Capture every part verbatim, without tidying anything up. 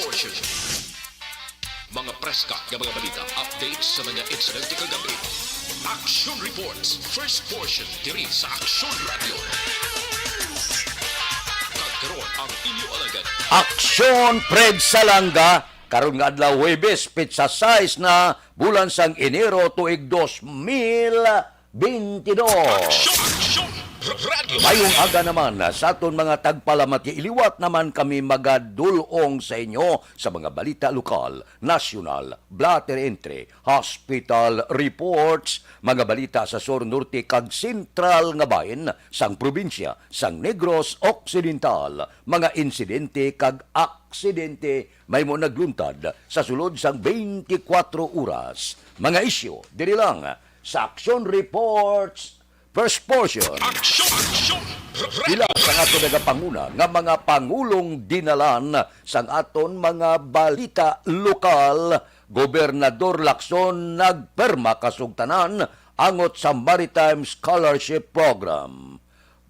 Portion. Mga preska nga mga balita, updates sa mga insidente kagabi. Action Reports, first portion, diri sa Action Radio. Kag karon ang inyo alagad. Action Fred Salanga, karon nga adlaw Huwebes, petsa sais na, bulan sang Enero, tuig dos mil bentidós. Action, Action, Radio. Mayong aga naman sa aton mga tagpalamati. Liwat naman kami magadul-ong sa inyo sa mga balita lokal, nasyonal, blotter entry, hospital reports, mga balita sa sur, norte, kag sentral nga bahin sang probinsya sang Negros Occidental, mga insidente kag aksidente mahimo nagluntad sa sulod sang twenty-four oras. Mga isyu diri lang sa Action Reports, first portion. Action, Action, Pila sang aton nagapanguna nga mga pangulong dinalan sang aton mga balita lokal, Gobernador Lacson nagpirma kasugtanan angot sa Maritime Scholarship Program.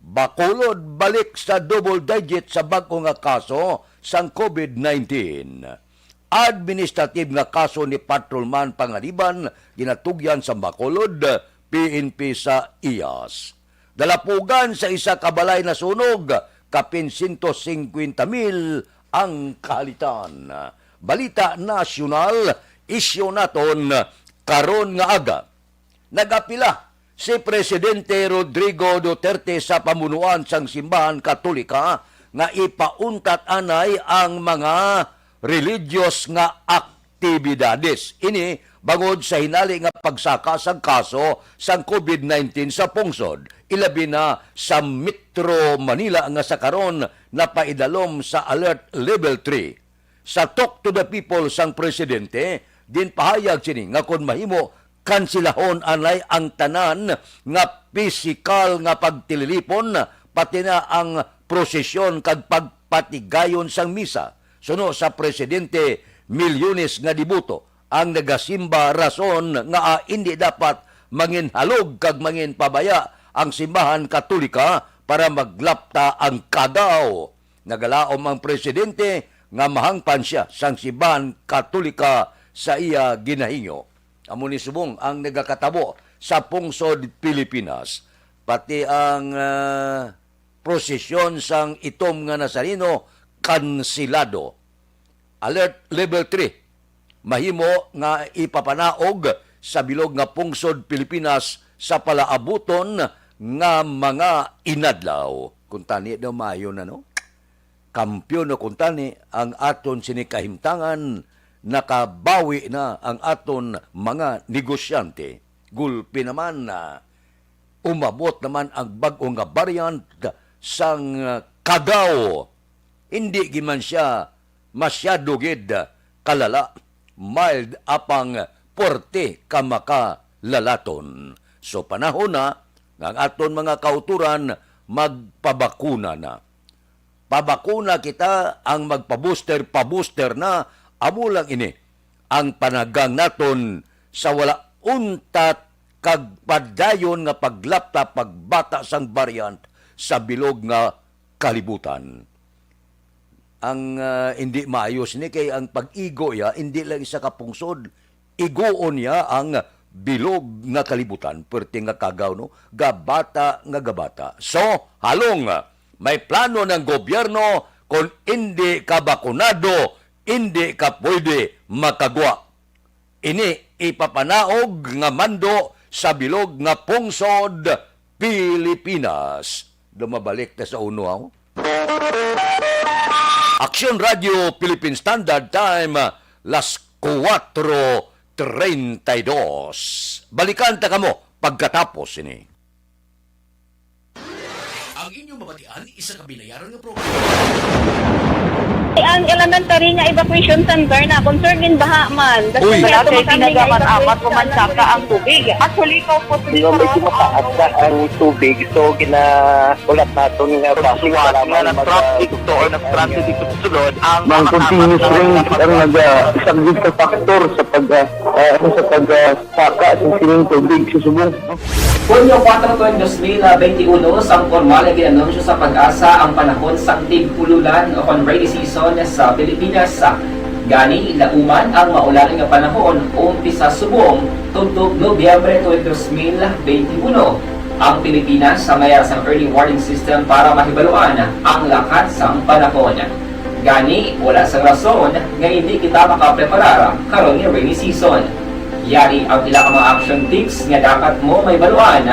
Bacolod balik sa double digit sa bag-o nga kaso sang COVID nineteen. Administrative nga kaso ni Patrolman Panganiban ginatugyan sa Bacolod, P N P sa Ias. Dalapugan sa isa ka balay nasunog, kapin sento singkwenta mil ang kahalitan. Balita nasyonal, isyu naton karon nga aga. Nag-apila si Presidente Rodrigo Duterte sa pamunuan sang Simbahan Katolika nga ipauntat anay ang mga religious nga aktibidades. Ini bangod sa hinali nga pagsaka sang kaso sang COVID nineteen sa pungsod, ilabi na sa Metro Manila nga sa karon napaidalom sa Alert Level three. Sa Talk to the People sang presidente, ginpahayag sini nga kon mahimo, kansilahon anay ang tanan nga pisikal nga pagtililipon, pati na ang prosesyon kag pagpatigayon sang misa. Suno sa presidente, milyones nga deboto ang nagasimba, rason nga, ah, indi dapat manginhalog kag manginpabaya ang simbahan Katolika para maglapta ang kagaw. Nagalaom ang presidente nga mahangpan sia sang simbahan Katolika sa iya ginahingyo. Amo ni subong ang nagakatabo sa pungsod Pilipinas. Pati ang, ah, prosesyon sang itom nga Nazareno kansilado. Alert Level three mahimo nga ipapanaog sa bilog nga pungsod Pilipinas sa palaabuton nga mga inadlaw. Kuntani daw maayo na, no? Kampiyon na kuntani ang aton sini kahimtangan, nakabawi na ang aton mga negosyante. Gulpi naman na umabot naman ang bag-o nga variant sang, ah, kagaw. Hindi gid man sia masyado gid kalala, mild apang puwerte ka makalalaton. So, panahon na nga ang aton mga kautoran magpabakuna na. Pabakuna kita, ang magpa-booster, pa-booster na, amo lang ini ang panagang naton sa wala untat kag padayon nga paglapta, pagbata sang variant sa bilog nga kalibutan. Ang, ah, indi maayo sini kay ang pag-igo iya indi lang isa ka pungsod, iguon niya ang bilog nga kalibutan, perti nga kagaw, no? Gabata nga gabata. So, halong, may plano ng gobyerno, kung indi ka bakunado, indi ka pwede makagwa. Ini ipapanaog nga mando sa bilog nga pungsod Pilipinas. Lumabalik ta sa uno, ha? Aksyon Radio Philippine Standard Time, las kuwatro treinta y dos. Balikan ta kamo pagkatapos ini. Ang inyong mabatian, isa ka binayaran nga programa. Ang elementary nga evacuation center na concern gin baha man. Uy. Wala kay pinagaman amat o mansaka ang tubig. Actually, ikaw po, di ba, medyo mataas na ang tubig. So, ginahulat naton nga basi nga nag-traffic to or nag-transit dito sa sulod, ang continuous rain ang nag-, ah, isa gid ka factor sa pag, ah, ah, ano, sa pag, ah, saka sa sining tubig sa subong. Hunyo kuwatro, tuig dos mil benti uno, sang pormal nga gin-anunsyo sa PAGASA ang panahon sang tig-ululan o kon rainy season sa Pilipinas. Gani, lauman ang maulan nga panahon umpisa subong tubtob Nobyembre twenty twenty-one. Ang Pilipinas sa mayara sang early warning system para mahibaluan ang lakat sang panahon. Gani, wala sang rason nga hindi kita makapreparar karon nga rainy season. Yari ang pila ka mga action tips nga dapat mo mahibaluan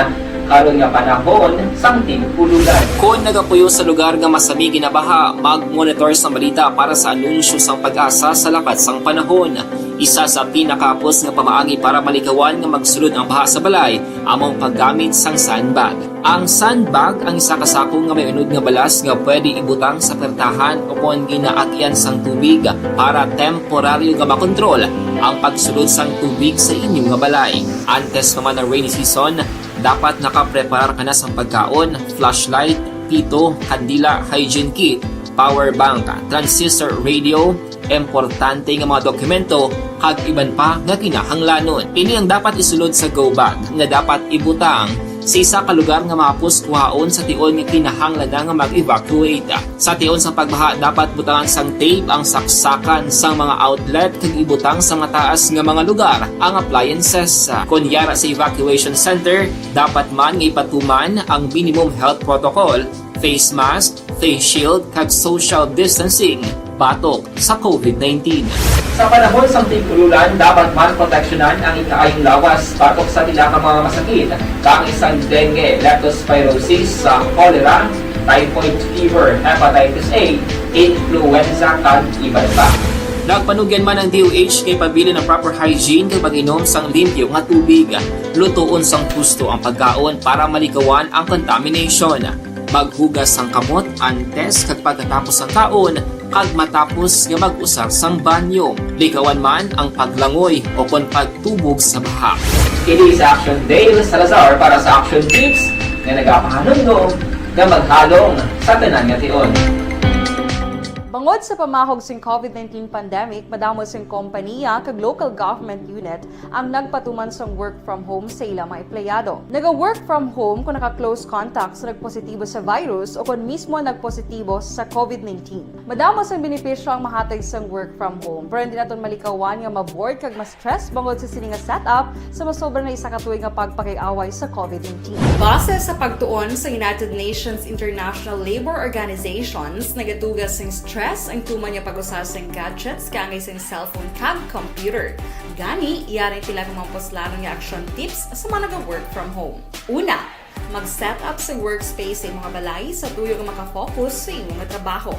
karon nga panahon sang tig-ululan. Kon nagapuyo sa lugar nga masami ginabaha, mag-monitor sang balita para sa anunsyo sang PAGASA sa lakat sang panahon. Isa sa pinakahapos nga pamaagi para malikawan nga magsulod ang baha sa balay amo ang paggamit sang sandbag. Ang sandbag ang isa ka sako nga may unod nga balas nga pwede ibutang sa pertahan o kon ginaagian sang tubig para temporaryo nga makontrol ang pagsulod sang tubig sa inyo nga balay. Antes pa man ang rainy season, dapat nakapreparar ka na sang pagkaon, flashlight, pito, kandila, hygiene kit, power bank, transistor radio, importante nga mga dokumento, kag iban pa nga kinahanglanon. Ini ang dapat isulod sa go bag nga dapat ibutang sa isa ka lugar nga mahapos kuhaon sa tion nga kinahanglan na nga mag-evacuate. Sa tion sa pagbaha, dapat butangan sang tape ang saksakan sang mga outlet kag ibutang sa mataas nga mga lugar ang appliances. Kon yara sa evacuation center, dapat man nga ipatuman ang minimum health protocol, face mask, face shield, kag social distancing batok sa covid nineteen. Sa panahon sang tig-ululan, dapat man proteksyonan ang ikaayong lawas batok sa pila ka mga masakit, kaangay sang dengue, leptospirosis, sa cholera, typhoid fever, hepatitis A, influenza, kag iban pa. Nagpanugyan man ang D O H kay pabilin ang proper hygiene kag pag-inom sang limpyo nga tubig. Lutoon sang husto ang pagkaon para malikawan ang contamination. Maghugas sang kamot antes kag pagkatapos sang kaon, kag matapos nga mag-usar sang banyo. Likawan man ang paglangoy o kon pagtubog sa baha. Kini si Action Dale Salazar para sa Action Tips nga nagapahanumdom nga maghalong sa tanan nga tion. Bangod sa pamahog sing covid nineteen pandemic, madamo sing kompaniya kag local government unit ang nagpatuman sang work from home sa ila mga empleyado. Naga-work from home kung naka-close contact sa nagpositibo sa virus o kon mismo nagpositibo sa covid nineteen. Madamo sang benepisyo ang mahatag sang work from home, pero hindi naton malikawan nga ma-bored kag ma-stress bangod sa sini nga setup sa masobra na isa ka tuig nga pagpakig-away sa covid nineteen. Base sa pagtuon sa United Nations International Labor Organizations, nagatuga sing stress ang tuman nga pag-usa sing gadgets kaangay sing cellphone kag computer. Gani, yari pila ka mga puslanon nga action tips sa mga naga-work from home. Una, mag-set up sa workspace sa imong balay sa tuyo nga maka-focus sa imong trabaho.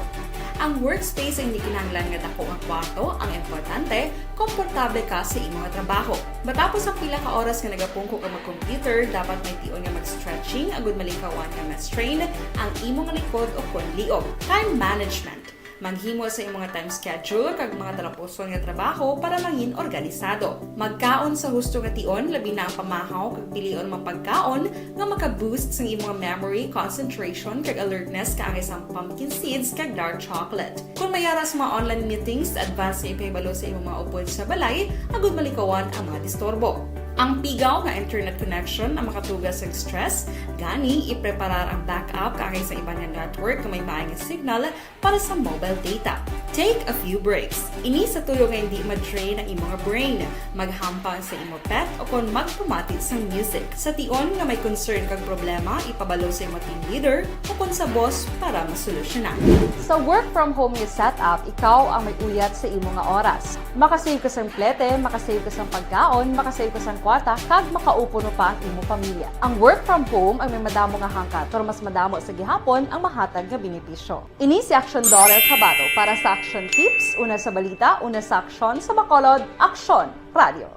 Ang workspace ay hindi kinahanglan nga dako nga kwarto, ang importante, komportable ka sa imong trabaho. Matapos ang pila ka oras nga nagapungko ka mag-computer, dapat may tion nga mag-stretching agud malikawan nga ma-strain ang imong likod o kon liog. Time management. Maghimo sa imong time schedule kag mga talapuson nga trabaho para mangin organisado. Magkaon sa husto nga tion, labi na ang pamahaw, kag pilion mga pagkaon nga maka-boost sang imong memory, concentration, kag alertness kaangay sang pumpkin seeds kag dark chocolate. Kung may ara sa mga online meetings, advance nga ipahibalo sa imong mga upod sa balay agud malikawan ang mga disturbo. Ang pigaw nga internet connection ang makatuga sa stress, gani ipreparar ang backup kaangay sa iban nga network nga may maay nga signal para sa mobile data. Take a few breaks. Ini sa tuyo nga hindi ma-drain ang imong brain. Maghampang sa imo pet o kon magpamati sang music. Sa tion nga may concern kag problema, ipabalo sa imo team leader o kon sa boss para masolusyonan. Sa work from home nga setup, ikaw ang may uyat sa imo nga oras. Makasave ka sang plete, makasave ka sang pagkaon, makasave ka sang kwarta, kag makaupo no pa ang imo pamilya. Ang work from home ang may madamo nga hangkat, pero mas madamo sa gihapon ang mahatag nga benepisyo. Ini si Action Daughter Cabato para sa Action Tips, una sa balita, una sa aksyon, sa Bacolod, Aksyon Radio.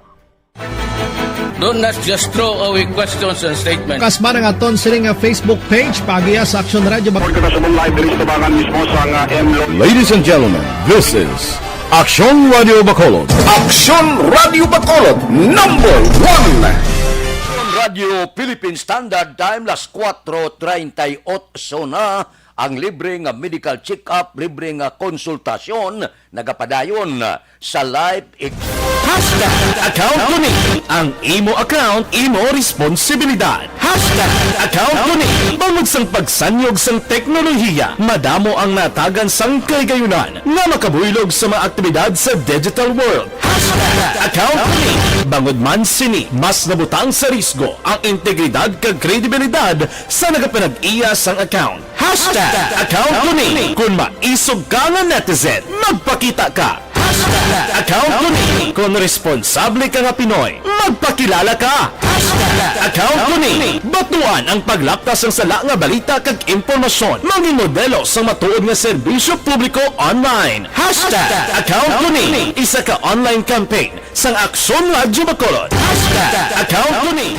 Don't not just throw away questions and statements. Kasma ang aton sini nga Facebook page, paagiha sa Action Radio Bacolod. Report ka sa live diri sa tubangan mismo sa nga M Lo- Ladies and gentlemen, this is Action Radio Bacolod. Action Radio Bacolod, number one. Action Radio Philippine Standard Time, las cuatro treinta y ocho na. Ang libre nga medical check-up, libre nga konsultasyon, nagapadayon sa life ex- Hashtag account ko ni. Ang imo account, imo responsibilidad. Hashtag account ko ni. Bangod sang pagsanyog sang teknolohiya, madamo ang natagan sang kahigayunan nga makabuylog sa mga aktibidad sa digital world. Hashtag account ko ni. Bangod man sini, mas nabutang sa risgo ang integridad kag kredibilidad sa nagapanag-iya sang account. Hashtag account ko ni. Kung maisog ka nga netizen, magpakita ka. Hashtag account ko ni. Kung responsable ka nga Pinoy, magpakilala ka. Hashtag account ko ni. Batuan ang paglapta sang sala nga balita kag impormasyon. Mangin modelo sang matuod nga serbisyo publiko online. Hashtag account ko ni. Isa ka online campaign sang Aksyon Radyo Bacolod. Hashtag account ko ni.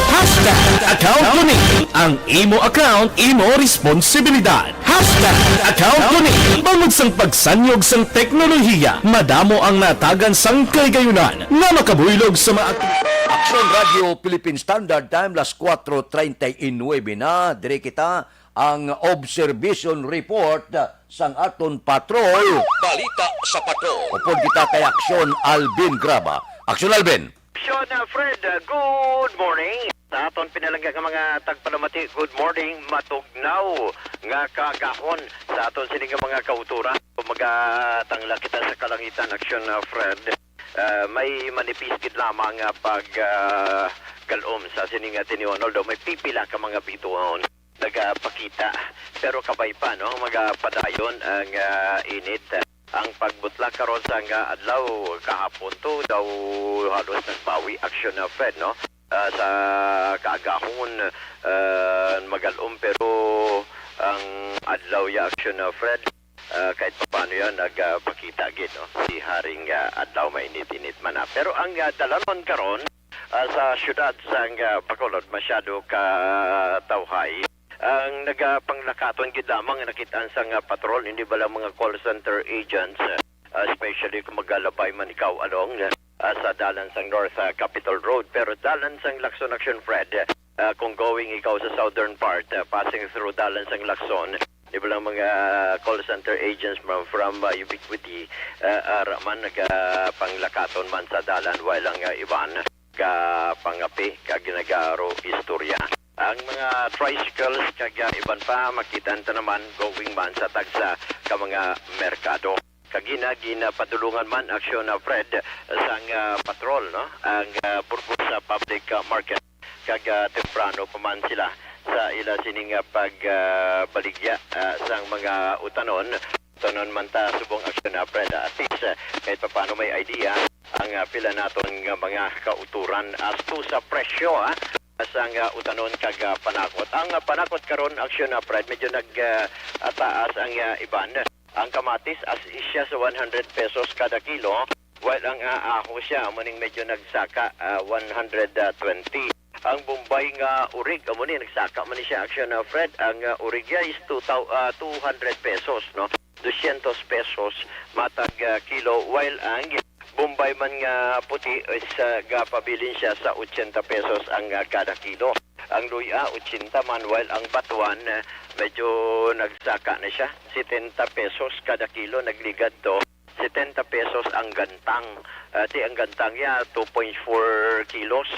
Hashtag account ko ni. Ang imo account, imo responsibilidad. Hashtag account ko ni. Bangod sang pagsanyog sang teknolohiya, madamo ang natagan sang kahigayunan nga makabuylog sa mga Aksyon Radyo Philippine Standard Time, las cuatro treinta y nueve na. Diri kita ang observation report sang aton patrol. Balita sa patrol. Upod kita kay Aksyon Alvin Graba. Aksyon Alvin. Aksyon, uh, Fred, uh, good morning. Sa aton pinalangga nga mga tagpalamati, good morning, matugnaw nga kaagahon sa aton sini nga mga kauturan. Kung magatangla kita sa kalangitan, Aksyon, uh, Fred, uh, may manipis gid lamang nga pag, uh, galom sa sini nga tinion, although may pipila ka mga bituon nagapakita. Pero kabay pa, no, magapadayon ang, ah, init. Ang pagbutla karon sang, ah, adlaw, kahapon to daw halos nagbawi, Aksyon, ah, Fred, no? Ah, sa kaagahon, ah, magalom, pero ang adlaw ya, Aksyon, ah, Fred, ah, kahit papaano yan, nagpakita gid, no? Si haring, ah, adlaw mainit-init man na. Pero ang, ah, dalanon karon, ah, sa siyudad sang, ah, Bacolod, masyado ka tawhay. Ang nagapanglakaton gid lamang nga nakit-an sang, ah, patrol, hindi bala mga call center agents, ah, especially kung magalabay man ikaw along, ah, sa dalan sang North, ah, Capitol Road. Pero dalan sang Lacson, Aksyon Fred, ah, kung going ikaw sa southern part, ah, passing through dalan sang Lacson, di ba lang mga call center agents from, from, ah, Ubiquity, ah, ara man nagapanglakaton man sa dalan, while ang, ah, iban gapangapi kag nagaaro istorya. Ang mga tricycles kag, ah, iban pa, makita ta naman going man sa tagsa ka mga merkado. Kagina, ginapadulungan man, Aksyon, ah, Fred, sang, ah, patrol, no? Ang, ah, Burgos, ah, Public, ah, Market. Kag, ah, temprano pa man sila sa ila sining, ah, pag, ah, baligya, ah, sang mga utanon. Utanon man ta subong, Aksyon, ah, Fred, ah, at least, ah, kahit papaano may idea ang, ah, pila naton nga mga kauturan as to sa presyo, ah, sang, ah, utanon kag, ah, panakot. Ang, ah, panakot karon, Aksyon, ah, Fred, medyo nag, ah, ah, taas ang, ah, iban. Ang kamatis as is siya sa one hundred pesos kada kilo, while ang, ah, ahos siya amo ning medyo nagsaka, ah, one hundred twenty. Ang Bombay nga urig amo ni nagsaka man ni siya, Aksyon, ah, Fred. Ang, ah, urig niya is two thou-, ah, two hundred pesos, no? Dosyentos pesos matag, ah, kilo, while ang Bombay man nga puti is, ah, gapabilin siya sa ochenta pesos ang, ah, kada kilo. Ang luya, ochenta man, while ang batuan, ah, medyo nagsaka na siya. Setenta pesos kada kilo, nagligad to. Setenta pesos ang gantang. Ah, ti ang gantang ya, two point four kilos.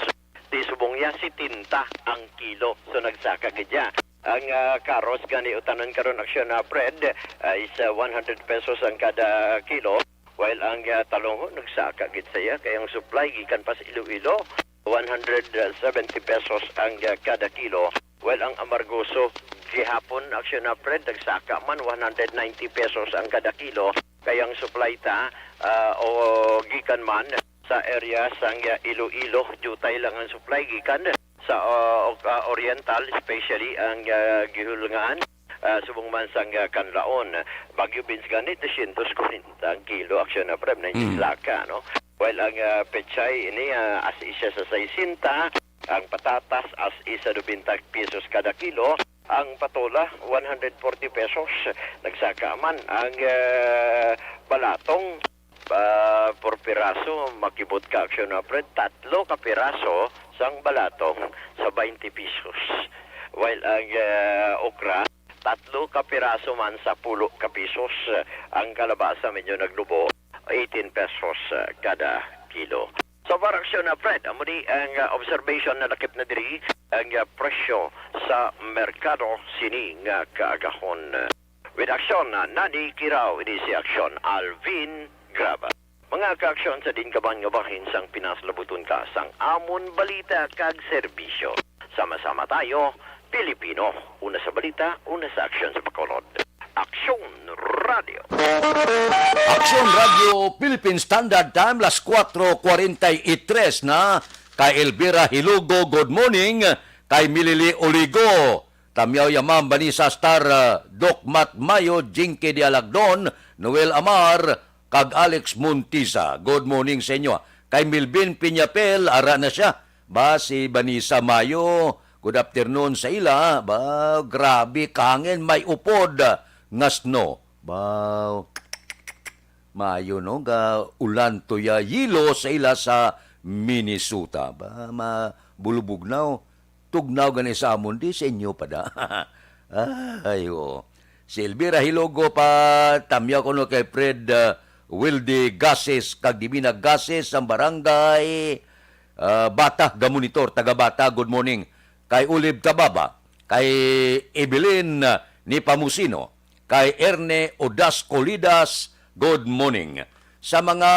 Ti subong ya, setenta ang kilo. So, nagsaka gid ya. Ang, ah, karos gani utanon karon, Aksyon, ah, Fred, ah, is, ah, one hundred pesos ang kada kilo. While ang, ah, talong, ho, nagsaka gid sa iya, kay ang supply gikan pa sa Iloilo, one hundred seventy pesos ang, ah, kada kilo. While ang amargoso gihapon, Aksyon, ah, Fred, nagsaka man, one hundred ninety pesos ang kada kilo. Kay ang supply ta, ah, o gikan man sa area sang, ah, Iloilo, diutay lang ang supply gikan sa, ah, o-, ah, Oriental, especially ang, ah, Guihulngan, ah, subong man sang, ah, Canlaon. Baguio beans gani, dosyentos kwarenta ang kilo, Aksyon, ah, Fred, na Mm. Saka, no? While ang, ah, pechay ini, ah, as is siya sa sesenta, ang patatas as is sa nobenta pesos kada kilo, ang patola one hundred forty pesos. Nagsaka man ang, ah, balatong, ah, por piraso, makibot ka, Aksyon, ah, Fred, tatlo ka piraso sang balatong sa twenty pesos. While ang, ah, okra, Tatlo ka piraso man sa pulo ka pisos, ang kalabasa medyo naglubo, eighteen pesos, ah, kada kilo. So, para aksyon na, Fred, amo ni ang, ah, observation na lakip na diri ang, ah, presyo sa merkado sini nga kaagahon. With aksyon na Nani Kiraw, ini si aksyon Alvin Graba. Mga kaaksyon sa din kaban nga bahin sang Pinas, labuton ka sang amon balita kag serbisyo. Sama-sama tayo, Pilipino. Una sa balita, una sa aksyon sa Bacolod. Aksyon Radio. Aksyon Radio Philippine Standard Time, las cuatro cuarenta y tres na. Kay Elvira Hilugo, good morning. Kay Milili Oligo, Tamyaw ya, Ma'am Vanessa Star, uh, Doc Matt Mayo, Jinky Dialagdon, Noel Amar, kag Alex Montisa. Good morning sa inyo. Kay Milvin Piñapel, ara na siya. Ba, si Vanessa Mayo, good afternoon sa ila. Ba, grabe kahangin, may upod nga snow. Ba, maayo, no? Ga ulan to ya, yelo sa ila sa Minnesota. Ba, mabulubog na, oh. Tugnaw gani sa amon, di sa inyo pa da. Ay, oo. Si Elvira Hilogo pa, tamyaw ko no kay Fred, uh, Wilde Gases, kag Divina Gases, ang barangay, uh, Bata, gamonitor, taga Bata, good morning. Kay Olive Tababa, kay Evelyn, uh, Nipamusino, kay Erne Odas Colidas, good morning. Sa mga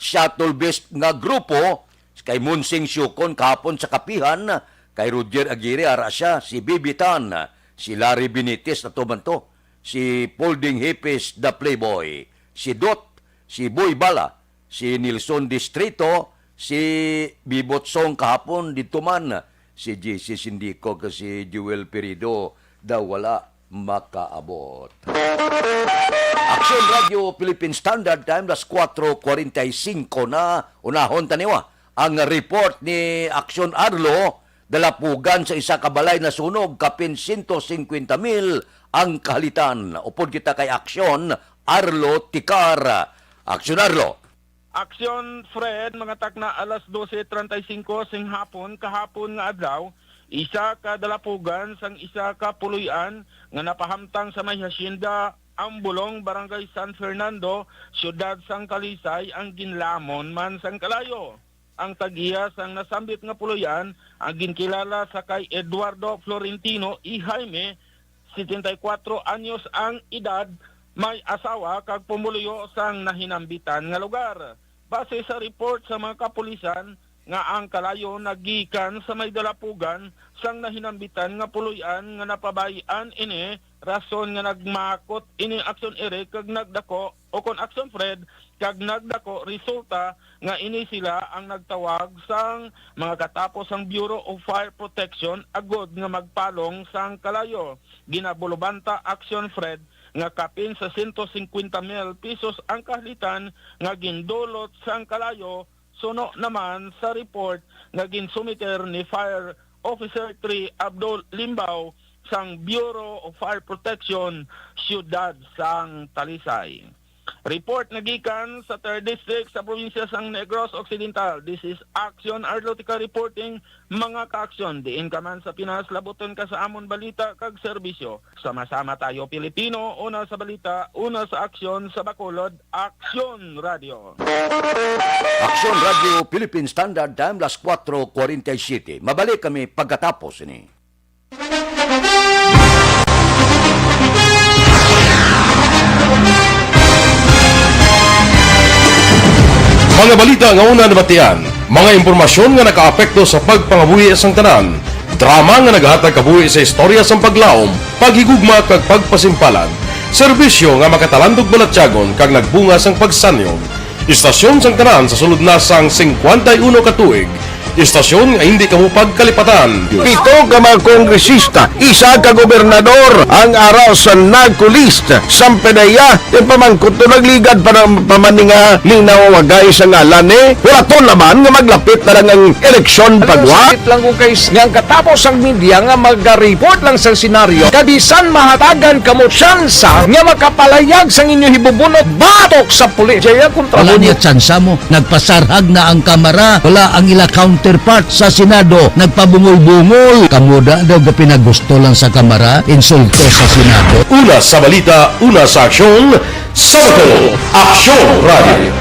shuttle bus nga grupo, kay Monsing Siukon kahapon sa Kapihan, kay Roger Aguirre, ara siya, si Bibi Tan, si Larry Benitez, ato man to, si Polding Hipis, the Playboy, si Dot, si Boy Bala, si Nelson Distrito, si Bibot Song kahapon, dito man, si J C Sindico, kag si Joel Perido, daw wala makaabot. Aksyon Radio Philippine Standard Time, las cuatro cuarenta y cinco na. Unahon taniwa ang report ni Aksyon Arlo, dalapugan sa isa ka balay nasunog, kapin sento singkwenta mil ang kahalitan. Upod kita kay Aksyon Arlo Tikar. Aksyon Arlo. Aksyon, Fred, mga takna alas doce treinta y cinco sing hapon kahapon nga adlaw, isa ka dalapugan sang isa ka puloy-an nga napahamtang sa may hacienda Ambulong, Barangay San Fernando, Siyudad sang Talisay, ang ginlamon man sang kalayo. Ang tag-iya sang nasambit nga puloy-an ang ginkilala sa kay Eduardo Florentino E. Jaime, setenta y cuatro anyos ang edad, may asawa kag pumuluyo sang nahinambitan nga lugar. Base sa report sa mga kapulisan nga ang kalayo nagikan sa may dalapugan sang nahinambitan nga puloy-an nga napabay-an ini, rason nga nagmakot ini Aksyon Eric kag nagdako, o kon Aksyon Fred, kag nagdako, resulta nga ini sila ang nagtawag sang mga katapo sang Bureau of Fire Protection agod nga magpalong sang kalayo. Ginabulubanta, Aksyon Fred, nga kapin sa sento singkwenta mil pesos ang kahalitan nga gindulot sang kalayo, suno naman sa report nga ginsumiter ni Fire Officer three Abdul Limbaw sang Bureau of Fire Protection, Siyudad sang Talisay. Report nga gikan sa Third District sa probinsya sang Negros Occidental. This is Action Arlotica reporting, mga ka-aksyon. Diin ka man sa Pinas, labuton ka sa amon balita kag serbisyo. Sama-sama tayo, Pilipino, una sa balita, una sa aksyon, sa Bacolod, Aksyon Radio. Aksyon Radio Philippine Standard Time, las cuatro cuarenta y siete. Mabalik kami pagkatapos ini. Mga balita nga una nabatian, mga impormasyon nga nakaapekto sa pagpangabuhi sang tanan, drama nga naghatag kabuhi sa istorya sang paglaom, paghigugma kag pagpasimpalan, serbisyo nga makatalandog balatyagon kag nagbunga sang pagsanyon. Istasyon sang tanan sa sulod na sang singkwenta y uno ka tuig. Istasyon nga hindi kamo pagkalipatan. Pito ka mga kongresista, isa ka gobernador ang ara sa NAGCOLEST. Sampedeya, yung pamangkot to nagligad pa ng pamaninga, linaw wagay sa ngalan eh. Wala to naman nga maglapit na lang ang eleksyon. Ano, pagwa? Sakit lang kung kay nga ang katapos ang media nga mag-report lang sa senaryo, kabisan mahatagan kamo tsansa nga makapalayag sang inyo hibubunot batok sa pulis. Jaya kontra. Wala mo niya tsansa mo. Nagpasarhag na ang kamara. Wala ang ila counter. Part sa Senado, nagpabungol-bungol. Kamo da daw gapinagusto lang sa Kamara, insulto sa Senado. Una sa balita, una sa aksyon, sa Bacolod, Aksyon Radio.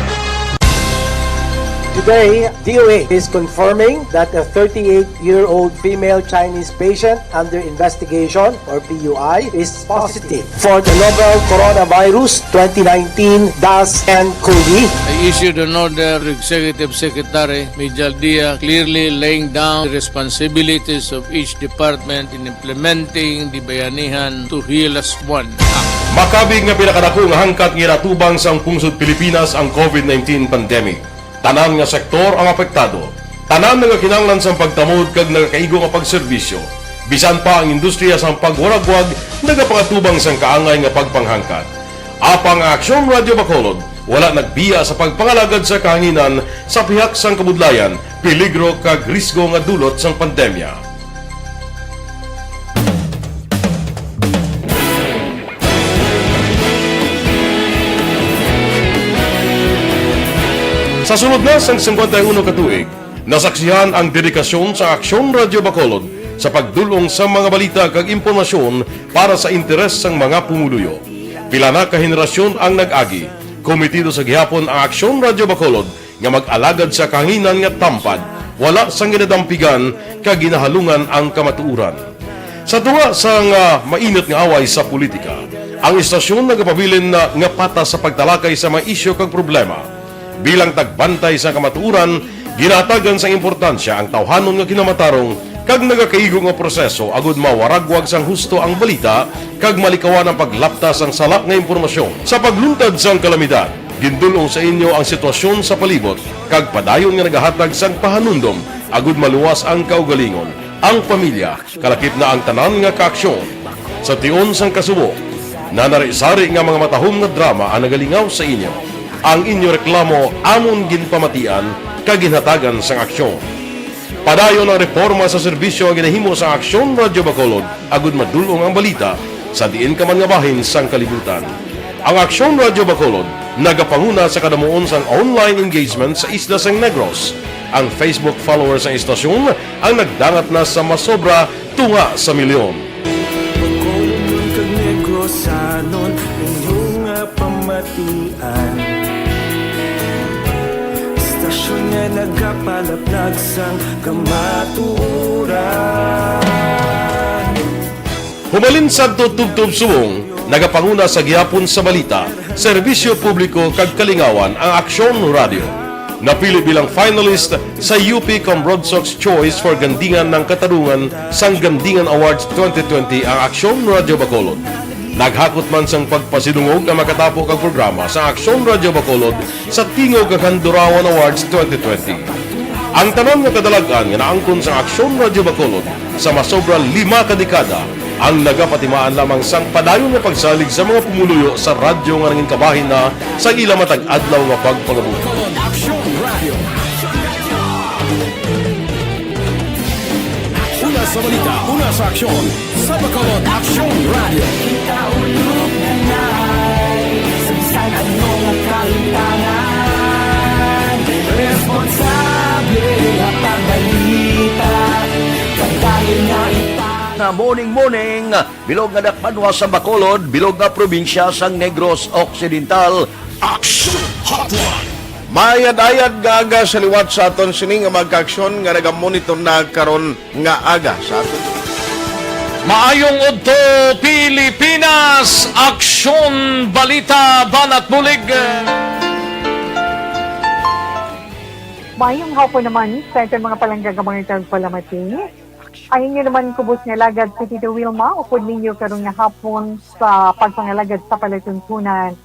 Today, D O A is confirming that a thirty-eight-year-old female Chinese patient under investigation, or P U I, is positive for the novel coronavirus twenty nineteen dash N COVID. I issued an order to Executive Secretary Mijal Dia, clearly laying down the responsibilities of each department in implementing the Bayanihan to Heal As One Act. Makabig nga pinakadako nga hangkat nga ginatubang sang pungsod Pilipinas ang COVID nineteen pandemic. Tanan nga sektor ang apektado. Tanan nga kinahanglan sang pagtamod kag nagakaigo nga pagserbisyo. Bisan pa ang industriya sang pagwaragwag nagapangatubang sang kaangay nga pagpanghangkat. Apang ang Aksyon Radio Bacolod wala nagbiya sa pagpangalagad sa kahanginan sa pihak sang kabudlayan, peligro kag risgo nga dulot sang pandemya. Sa sulod na sang singkwenta y uno ka tuig, nasaksihan ang dedikasyon sa Aksyon Radio Bacolod sa pagdul-ong sa mga balita kag impormasyon para sa interes sang mga pumuluyo. Pila na ka henerasyon ang nag-agi. Komitido sa gihapon ang Aksyon Radio Bacolod nga mag-alagad sa kahanginan nga tampad, wala sang ginadampigan kag ginahalungan ang kamatuoran. Sa tunga sang, ah, mainit nga away sa politika, ang istasyon nagapabilin na nga patas sa pagtalakay sa mga isyu kag problema. Bilang tagbantay sa kamatuoran, ginahatagan sang importansya ang tawhanon nga kinamatarong kag nagakaigo nga proseso agud mawaragwag sang husto ang balita kag malikawan ang paglapta sang sala nga impormasyon. Sa pagluntad sang kalamidad, gindul-ong sa inyo ang sitwasyon sa palibot kag padayon nga nagahatag sang pahanumdom agud maluwas ang kaugalingon, ang pamilya, kalakip na ang tanan nga kaaksyon. Sa tion sang kasubo, nanari-sari nga mga matahom nga drama ang nagalingaw sa inyo. Ang inyo reklamo amon ginpamatian kag ginhatagan sang aksyon. Padayon ang reporma sa serbisyo nga ginahimo sa Aksyon Radio Bacolod agud madul-ong ang balita sa diin ka man nga bahin sang kalibutan. Ang Aksyon Radio Bacolod nagapanguna sa kadamuon sang online engagement sa isla sang Negros. Ang Facebook followers sang istasyon ang nagdangat na sa masobra tunga sa milyon. Bacolodnon kag Negrosanon, inyo nga pamatian. Istasyon nga nagapalaplag sang kamatuoran. Humalin sadto tubtob subong, nagapanguna sa gihapon sa balita, serbisyo publiko kag kalingawan ang Aksyon Radio. Napili bilang finalist sa U P Cambroadsox Choice for Gandingan ng Katarungan sang Gandingan Awards twenty twenty ang Aksyon Radio Bacolod. Naghakot man sang pagpasidungog ang makatapo kag programa sa Aksyon Radio Bacolod sa Tingog kag Handurawan Awards twenty twenty. Ang tanan nga kadalag-an nga naangkon sang Aksyon Radio Bacolod sa masobra lima ka dekada ang nagapatimaan lamang sang padayon nga pagsalig sa mga pumuluyo sa radyo nga nangin kabahin na sa ila matag adlaw nga pagpangabuhi. Aksyon Radio. Una sa balita, una sa aksyon, sa Bacolod Aksyon Radio. Kita ulog na nai, sa bisan ano nga kalimtangan, responsable nga pagbalita, pagdayon nga ipang- Na morning, morning, bilog nga dakbanwa sa Bacolod, bilog nga probinsya sang Negros Occidental. Action Hotline. Maayad-ayad nga aga sa liwat sa aton sini nga mga kaaksyon nga nagamonitor na karon nga aga sa aton. Maayong udto, Pilipinas! Aksyon, balita, banat bulig. Maayong hapon naman sa aton mga palangga nga mga tagpalamati. Ang inyo naman kubos nga alagad si Tito Wilma, upod ninyo karon nga hapon sa pagpangalagad sa palatuntunan.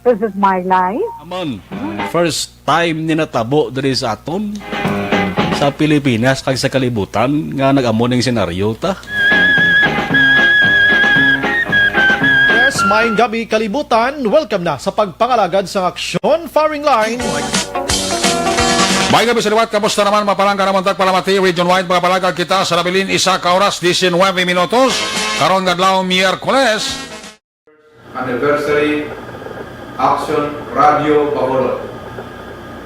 This is my life. Naman, first time ni natabo diri sa aton sa Pilipinas kag sa kalibutan nga nag-amo ning senaryo ta. Yes, maayong gabi, kalibutan. Welcome na sa pagpangalagad sa Aksyon Firing Line. Maayong gabi sa liwat. Kamusta naman, mga palangga namon tagpalamati? Region wide, mga palangga, kita sa nabilin, isa ka oras, diecinuebe minutos. Karon nga adlaw, Miyerkules. Anniversary Action Radio Bacolod.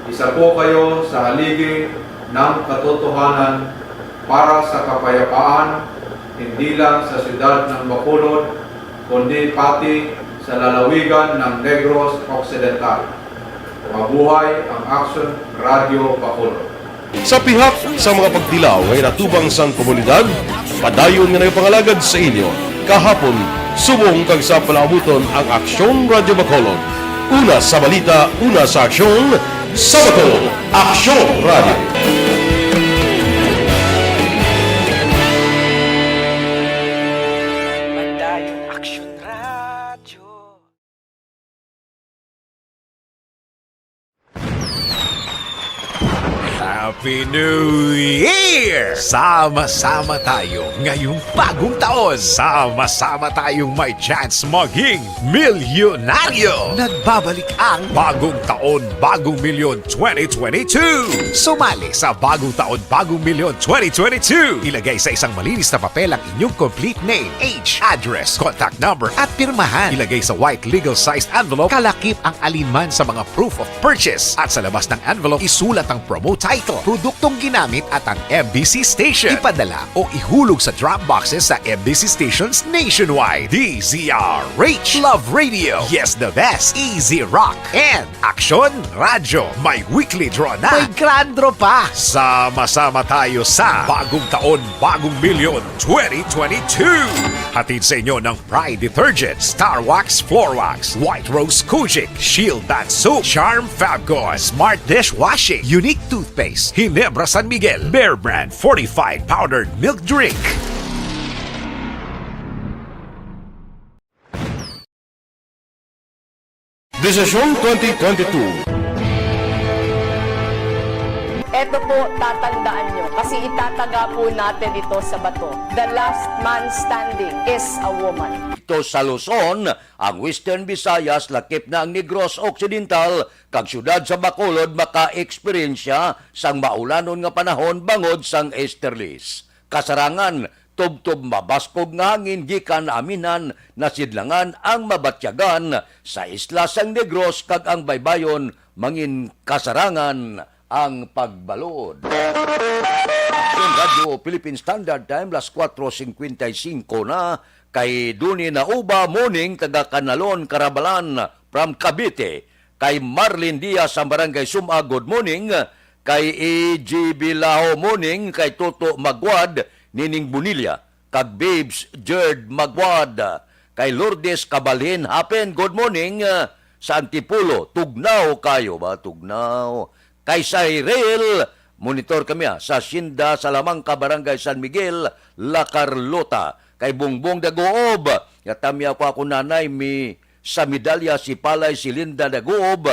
Isa po kayo sa haligi ng katotohanan para sa kapayapaan, hindi lang sa siyudad ng Bacolod, kundi pati sa lalawigan ng Negros Occidental. Mabuhay ang Aksyon Radyo Bacolod! Sa pihak sa mga pagtilaw nga ginatubang sang komunidad, padayon nga nagapangalagad sa inyo kahapon, subong kag sa palaabuton ang Aksyon Radyo Bacolod. Una sa balita, una sa aksyon, sa Bacolod, Aksyon Radyo. Padayon Aksyon Radyo. Happy New Year! Sama-sama tayo ngayong bagong taon. Sama-sama tayong may chance maging milyonaryo. Nagbabalik ang Bagong Taon, Bagong Milyon twenty twenty-two. Sumali sa Bagong Taon, Bagong Milyon twenty twenty-two. Ilagay sa isang malinis na papel ang inyong complete name, age, address, contact number, at pirmahan. Ilagay sa white legal-sized envelope. Kalakip ang alinman sa mga proof of purchase. At sa labas ng envelope, isulat ang promo title, produktong ginamit, at ang M B C station. Ipadala o ihulog sa drop boxes sa M B C stations nationwide. D Z R H, Love Radio, Yes the Best, Easy Rock, and Aksyon Radyo. May weekly draw na. May grand draw pa. Sama-sama tayo sa Bagong Taon, Bagong Milyon twenty twenty-two. Hatid sa inyo ng Pride Detergent, Star Wax Floor Wax, White Rose Kojic, Shield Bath Soap, Charm Fabcon, Smart Dishwashing, Unique Toothpaste, Ginebra San Miguel, Bear Brand Fortified Powdered Milk Drink. Desisyon twenty twenty-two. Eto po, tatandaan nyo, kasi itataga po natin ito sa bato. The last man standing is a woman. Dito sa Luzon, ang Western Visayas, lakip na ang Negros Occidental, kag siyudad sa Bacolod maka-eksperyensya sang maulanon nga panahon bangod sang easterlies. Kasarangan, tubtob mabaskog nga hangin gikan aminan nasidlangan ang mabatyagan sa isla sang Negros kag ang baybayon mangin kasarangan ang pagbalod. Ang Radyo Philippine Standard Time, las kuwatro singkwenta y singko na, kay Duni Nauba, morning, taga Canalon, Carabalan, from Cavite. Kay Marlene Diaz sa Barangay Suma, good morning. Kay E G Bilao, morning. Kay Toto Magwad, Nining Bonilla, kag Babes Jerd Magwad. Kay Lourdes Cabalhin, hapon, good morning, ah, sa Antipolo. Tugnaw kayo ba? Tugnaw. Kay Cyril, monitor kami, ah, sa Hacienda Salamanca, Barangay San Miguel, La Carlota. Kay Bongbong Daguob, nga tamyaw ko ako nanay, mi sa medalya si Palay si Linda Daguob,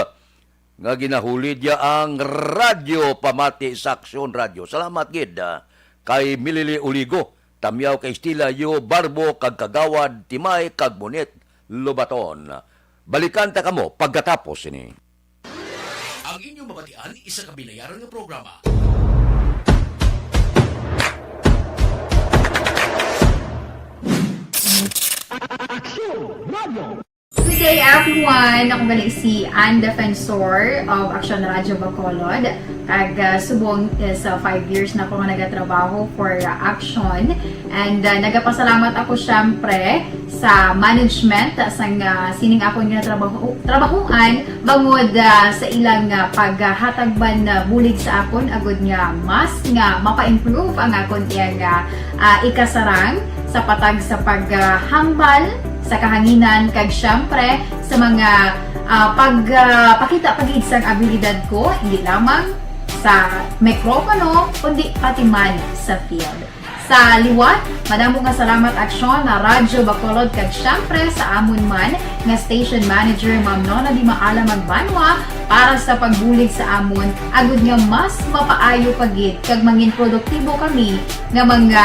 nga ginahulid niya ang radyo pamati sa Aksyon Radyo. Salamat gid, ah, kay Milili Uligo, tamyaw kay Estila Yo Barbo, kag Kagawad Timay, kag Bonet Lobaton. Balikan ta kamo pagkatapos ini. Ang inyong mabatian, isa ka binayaran nga programa. Aksyon Radyo. Good day, everyone! Ako gali si Ann Defensor of Aksyon Radyo Bacolod. Kag, ah, subong is, ah, five years na ako nga nagatrabaho for, ah, Aksyon. And, ah, nagapasalamat ako, syempre, sa management, ah, sang, ah, sining akon nga trabaho, trabahuan, bangod, ah, sa ilang, ah, paghatag man, ah, bulig sa akon, agud nga mas nga mapa-improve ang akon iyang, ah, ah, ikasarang sa patag sa paghambal sa kahanginan, kag, syempre, sa mga, ah, pag, ah, pakita pa gid sang abilidad ko, hindi lamang sa mikropono, kundi pati man sa field. Sa liwat, madamo nga salamat, Aksyon, na Radyo Bacolod, kag, syempre, sa amon man nga station manager, Ma'am Nona Di Maala Magbanwa, para sa pagbulig sa amon, agud nga mas mapaayo pa gid kag mangin produktibo kami nga mga,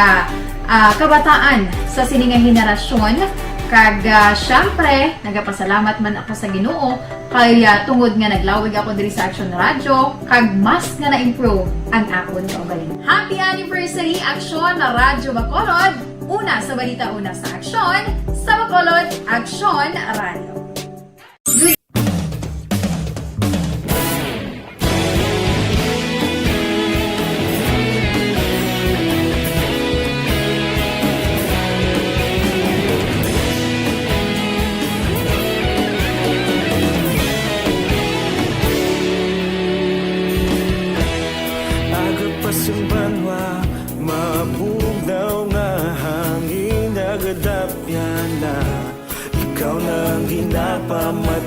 ah, kabataan sa sini nga henerasyon. Kag, ah, syempre, nagapasalamat man ako sa Ginoo kay, ah, tungod nga naglawig ako diri sa Aksyon Radyo, kag mas nga na-improve ang akon kaugalingon. Happy anniversary, Aksyon Radyo Bacolod! Una sa balita, una sa aksyon, sa Bacolod, Aksyon Radyo. Good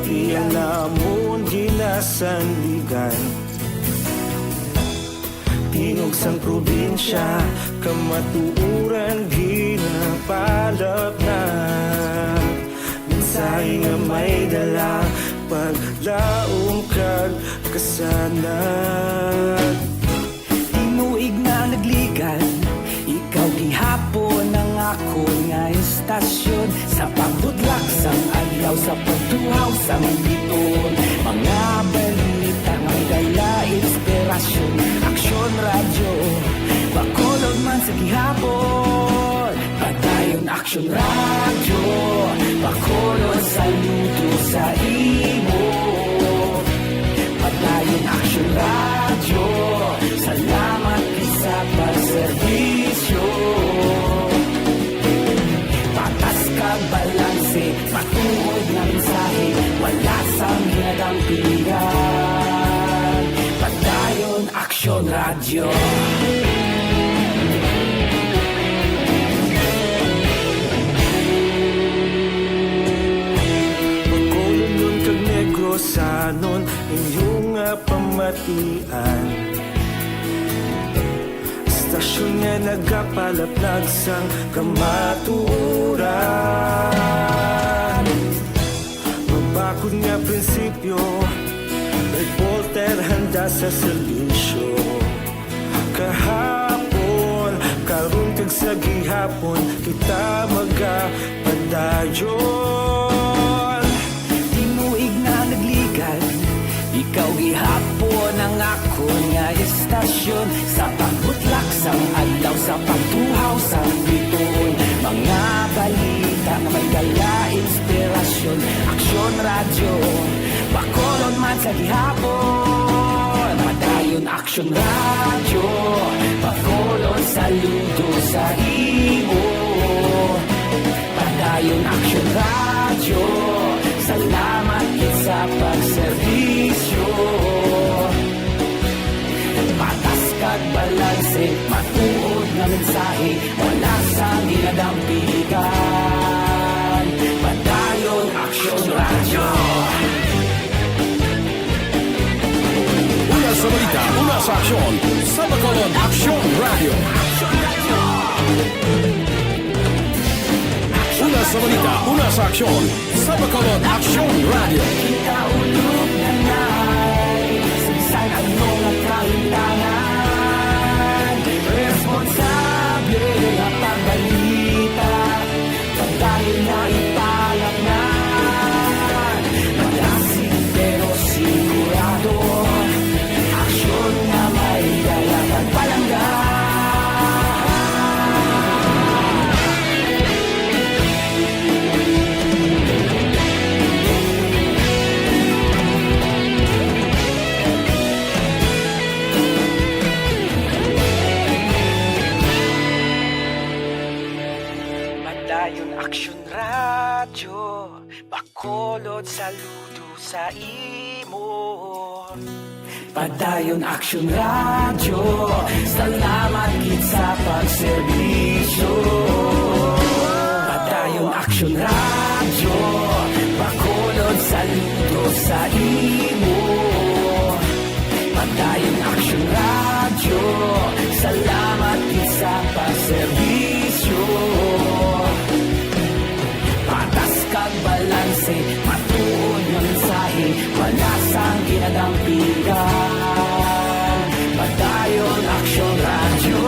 Iya namon ginasandigan. Tingog sang probinsya, kamatuoran ginapalapnag. Mensahe nga may dala, paglaom kag kasanag. Tinuig na nagligan, ikaw gihapon ang akon nga istasyon. Sa pagbudlak sang adlaw, sa pagtuhaw sang bituon, mga balita nga may dala inspirasyon. Aksyon Radyo, Bacolod man sa gihapon. Padayon Aksyon Radyo, Bacolod saludo sa imo. Padayon Aksyon Radyo, salamat gid sa pagserbisyo. Patas kag balanse, matuod nga mensahe, wala sang ginadampigan. Padayon Aksyon Radyo. Bacolodnon kag Negrosanon, inyo nga pamatian. Istasyon nga nagapalapnag sang kamatuoran. Mabakod nga prinsipyo, reporter handa sa serbisyo. Kahapon, karon kag sa gihapon, kita magapadayon. Tinuig na nagligan, ikaw gihapon ang akon nga istasyon. Sa pagbutlak sang adlaw, sa pagtuhaw sang bituon, mga balita nga may dala inspirasyon. Aksyon Radyo, Bacolod man sa gihapon. Padayon Aksyon Radyo, Bacolod saludo sa imo. Padayon Aksyon Radyo, salamat gid sa pagserbisyo. Patas kag balanse, matuod nga mensahe, wala sang ginadampigan. Padayon Aksyon Radyo. Una sa balita, una sa aksyon, sa Bacolod Aksyon Radyo. Una sa balita, una sa aksyon, sa Bacolod Aksyon Radyo. Kita ulog na nai, sa bisan ano nga kahintangan, responsable nga pagbalita. Padayon na ipalapngan, malasig pero sigurado. Aksyon nga may dala kag palangga. Padayon Aksyon Radyo, Bacolod saludo sa imo. Padayon Aksyon Radyo, salamat gid sa pagserbisyo. Padayon Aksyon Radyo, Bacolod saludo sa imo. Padayon Aksyon Radyo, salamat gid sa pagserbisyo. Patas kag balanse, matuod nga mensahe, wala sang ginadampigan. Padayon Aksyon Radyo.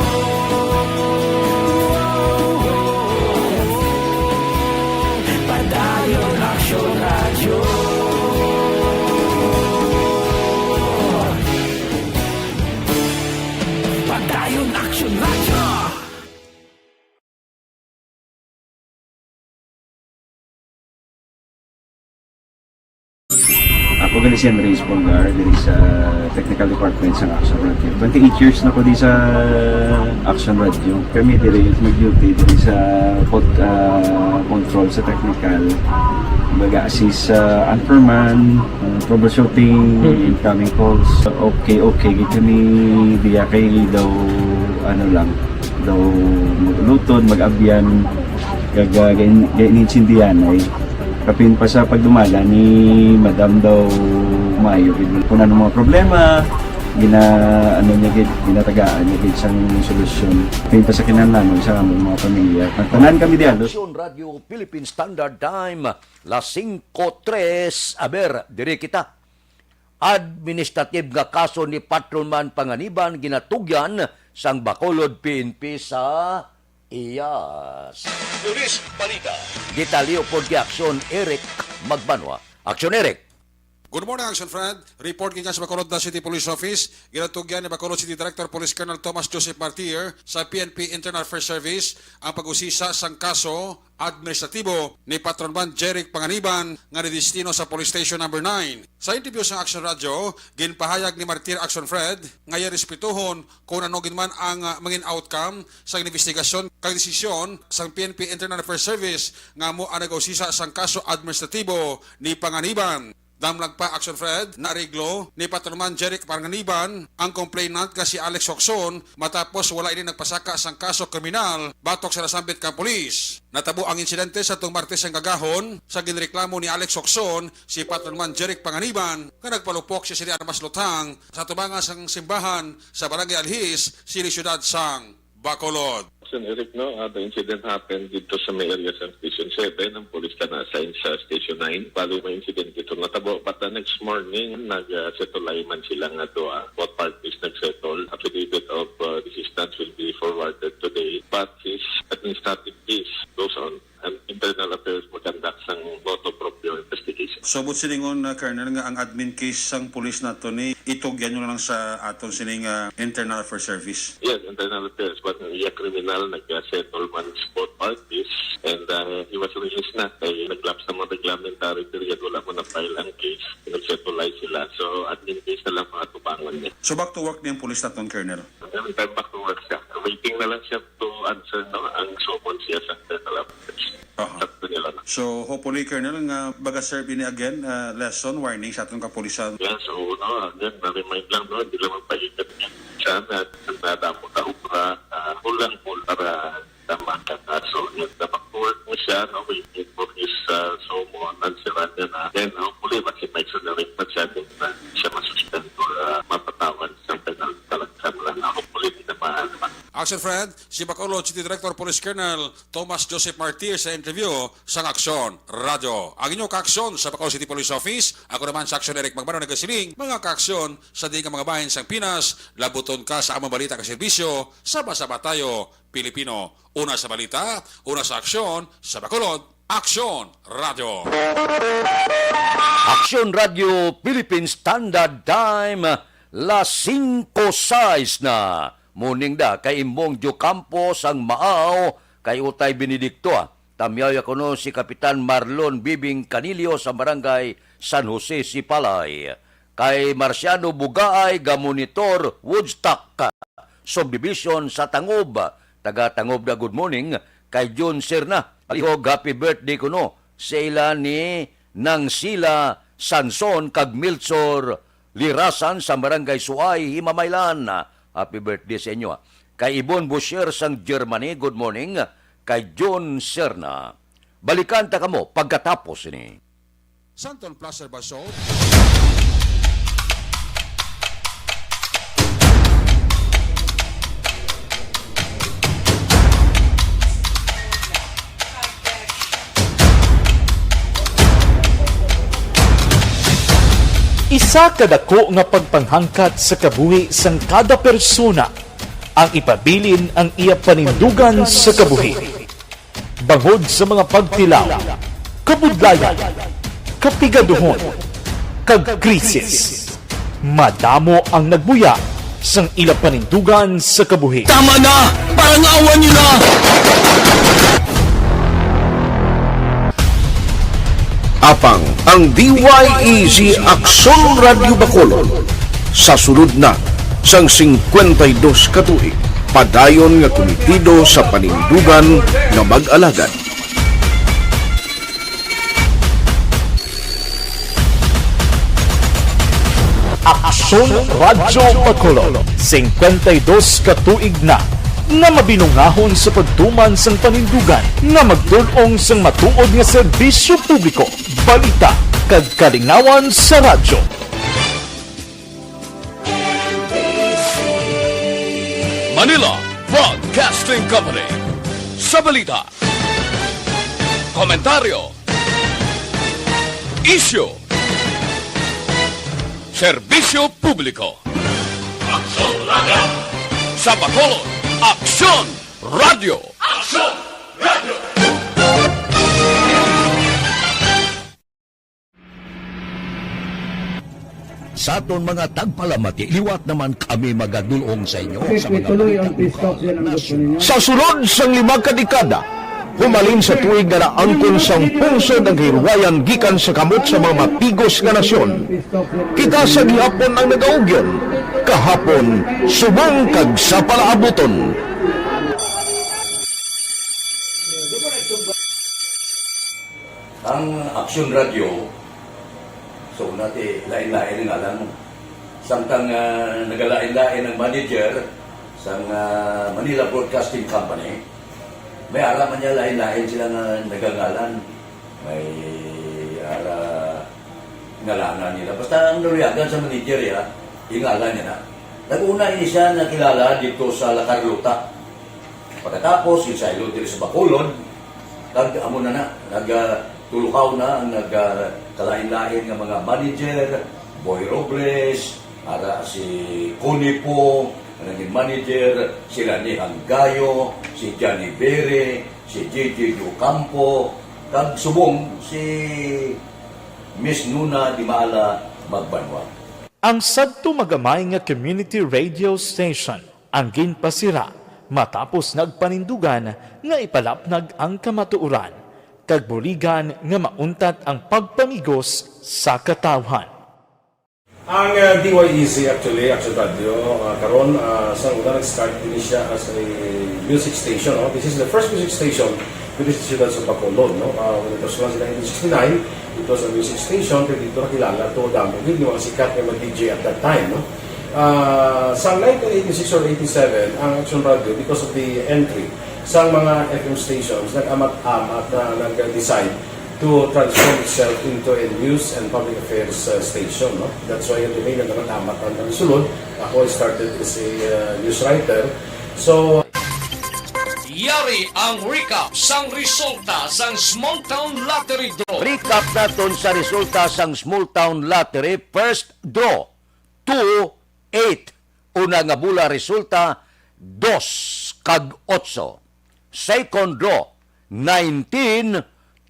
Padayon Aksyon Radyo. Padayon Aksyon Radyo. Ako gali si Andres Polgar, diri sa technical department sa Aksyon Radyo. Twenty-eight years na ko di sa Aksyon Radyo. Kami diri nag-duty diri sa pod-, ah, control sa technical. Mag-assist sa anchorman, ah, troubleshooting, Mm. incoming calls. Okay, okay, gid kami diya kay daw, ano lang, daw magluton, mag-abyan, kag, ah, gain-, gain-, insindihan ay. Kapin pa sa pagdumala ni Madam daw, maayo gid kung ano mga problema, gina-, ano niya gid, ginatagaan niya gid sang solusyon. Kapin pa sa kinahanglanon sa among mga pamilya. Nagtanan kami diha, Los. Aksyon Radyo Philippine Standard Time, las singko tres. Aber, diri kita. Administrative nga kaso ni Patrolman Panganiban ginatugyan sang Bacolod P N P sa Iyas. Police Balita. Detalye pod kay Aksyon Eric Magbanwa. Aksyon Eric. Good morning, Action Friend. Report gikan sa Bacolod na City Police Office. Ginatugyan ni Bacolod City Director Police Colonel Thomas Joseph Martir sa P N P Internal Affairs Service ang pag-usisa sang kaso administratibo ni Patrolman Jeric Panganiban nga nidestino sa Police Station Number nine. Sa interview sa Action Radio, ginpahayag ni Martir, Action Fred, nga iya respetuhon kung ano gid man ang, ah, mangin outcome sa investigasyon kag desisyon sang P N P Internal Affairs Service nga amo ang nag-usisa sang kaso administratibo ni Panganiban. Damlag pa, Action Fred, naareglo ni Patrolman Jeric Panganiban ang complainant nga si Alex Hoxon matapos wala ini nagpasaka sang kaso kriminal batok sa nasambit kang pulis. Natabo ang insidente sa tong Martes ang gagahon sa ginreklamo ni Alex Hoxon si Patrolman Jeric Panganiban nga nagpalupok siya sini armas luthang sa tubangan sang simbahan sa Barangay Alhis, sini siyudad sang Bacolod. Action Eric, no, uh, the incident happened dito sa may area sa Station seven. Ang police na na-assign sa Station nine. Bali, may incident dito natabo. But the next morning, nag-settle man sila nga duha. Both parties nag-settle. Affidavit of, uh, resistance will be forwarded today. But his administrative case goes on. Ang internal affairs mo conduct sang motu proprio investigation. So, but siningon na, Colonel, nga ang admin case sang pulis nato ni itugyan nyo lang sa aton sining, ah, internal affairs service? Yes, internal affairs. But iya criminal, nag-settle man sa both parties, and, ah, he was released na. Kay nag-lapse na mga reglamentary period, wala mo na-file ang case. Nag-settle sila. So, admin case na lang mga tubangon niya. So, back to work ni ang pulis naton, Colonel? Every time back to work siya. Waiting na lang siya to answer, no, ang summons siya sa internal affairs. Aha. Sakto nila na. So, hopefully, Colonel, nga baga serve ini again, uh, lesson, warning sa atong kapulisan. Yes, oo, no, again, na-remind lang, no, hindi lang magpaikat niya. Siya na, nadamo na obra, ah, kulang po para tama ka kaso. Yung dapat work mo siya, no, waiting for his, ah, summon, answeran niya na. Then, hopefully, ma-exonerate pa siya kung na siya masuspend or, ah, mapatawan sa penalty talaga sa mga, hopefully, hindi na maaari. Action Friend, si Bacolod City Director Police Colonel Thomas Joseph Martir sa interview sang Aksyon Radyo. Ang inyo kaaksyon sa Bacolod City Police Office, ako naman sa Aksyon Eric Magbanwa nagasiling, mga kaaksyon, sa diin ka mga bahin sang Pinas, labuton ka sa among balita kag serbisyo, sama-sama tayo, Pilipino. Una sa balita, una sa aksyon, sa Bacolod, Aksyon Radyo. Aksyon Radyo Philippine Standard Time, las singko sais na. Morning da kay Imbong Diocampo sang Maaw, kay Utay Benedicto, ah. Tamyaw ya kuno si Kapitan Marlon Bibing Canilio sa Barangay San Jose, Sipalay. Kay Marciano Bugaay, ga-monitor, Woodstock Subdivision sa Tangob. Taga Tangob na, good morning. Kay Jun Serna, palihog, happy birthday kuno sa ila ni Nang Sila Sanson kag Milchor Lirasan sa Barangay Suay, Himamaylan. Happy birthday sa inyo, ah. Kay Ibon Boucher sang Germany, good morning. Kay Jun Serna. Balikan ta kamo pagkatapos ini. Santon Placer Basol. Isa ka dako nga pagpanghangkat sa kabuhi sang kada persona ang ipabilin ang iya panindugan sa kabuhi. Bangod sa mga pagtilaw, kabudlayan, kapigaduhon, kag krisis, madamo ang nagbuya sang ila panindugan sa kabuhi. Tama na! Parangawan niyo na! Apang ang D Y E Z Aksyon Radyo Bacolod, sa sulod na sang singkwenta y dos ka tuig, padayon nga kumitido sa panindugan nga mag-alagad. Aksyon Radyo Bacolod, singkwenta y dos ka tuig na. nga mabinungahon sa pagtuman sang panindugan nga magdul-ong sang matuod nga serbisyo publiko, balita, kag kalingawan sa radyo. Manila Broadcasting Company. Sa balita, komentaryo, isyu, serbisyo publiko. Aksyon Radio. Sa Bacolod, Aksyon Radio. Aksyon Radio. Sa aton mga tagpalamati, liwat naman kami magadulong sa inyo sa mga balita lokal, nasyonal. Sa sulod sang lima ka dekada, humalin sa tuig nga naangkon sang pungsod ang kahilwayan gikan sa kamot sa mga matigos nga nasyon, kita sa gihapon ang nagaugyon, kahapon, subong kag sa palaabuton. Ang Aksyon Radio, so, una ti, lain-lain ang ngalan. Samtang, ah, nagalain-lain ang manager sang, ah, Manila Broadcasting Company, may ara man niya lain-lain sila nga nagangalan. May ara ngalanan nila. Basta ang naluyagan sa manager, ya, ingalan niya na. Nag-una ini siya nakilala dito sa La Carlota. Pagkatapos, yung saylo diri sa Bacolod, kag amo na na, nag, ah, tuluhaw na ang nag, ah, kalain-lain nga mga manager, Boy Robles, ara si Connie Pong, ang naging manager, si Rani Hanggayo, si Johnny Bere, si J J Ocampo, kag subong si Miss Nuna Di Maala Magbanwa. Ang sadto magamay nga community radio station ang ginpasira matapos nagpanindugan nga ipalapnag ang kamatuoran kag buligan nga mauntat ang pagpamigos sa katawhan. Ang, uh, D Y E C, actually, Action Radio, uh, karon, uh, sa una nag-start din siya as a music station, no? This is the first music station with the Ciudad sa Bacolod, no? Uh, when it was launched in nineteen sixty-nine, it was a music station, kaya dito nakilala to, damo gid yung mga sikat nga mag-D J at that time, no? Ah, sa nineteen eighty-six or eighty-seven, ang Action Radio, because of the entry sa mga F M stations, nag-amat-amat na nag-decide to transform itself into a news and public affairs, uh, station, no? That's why yung domain na naman amat ang sulod. Ako, I started as a, uh, news writer. So, Yari ang recap sang resulta sang Small Town Lottery Draw. Recap naton sa resulta sang Small Town Lottery first draw, two, eight. Una nga bola resulta, dos kag otso. Second draw, nineteen,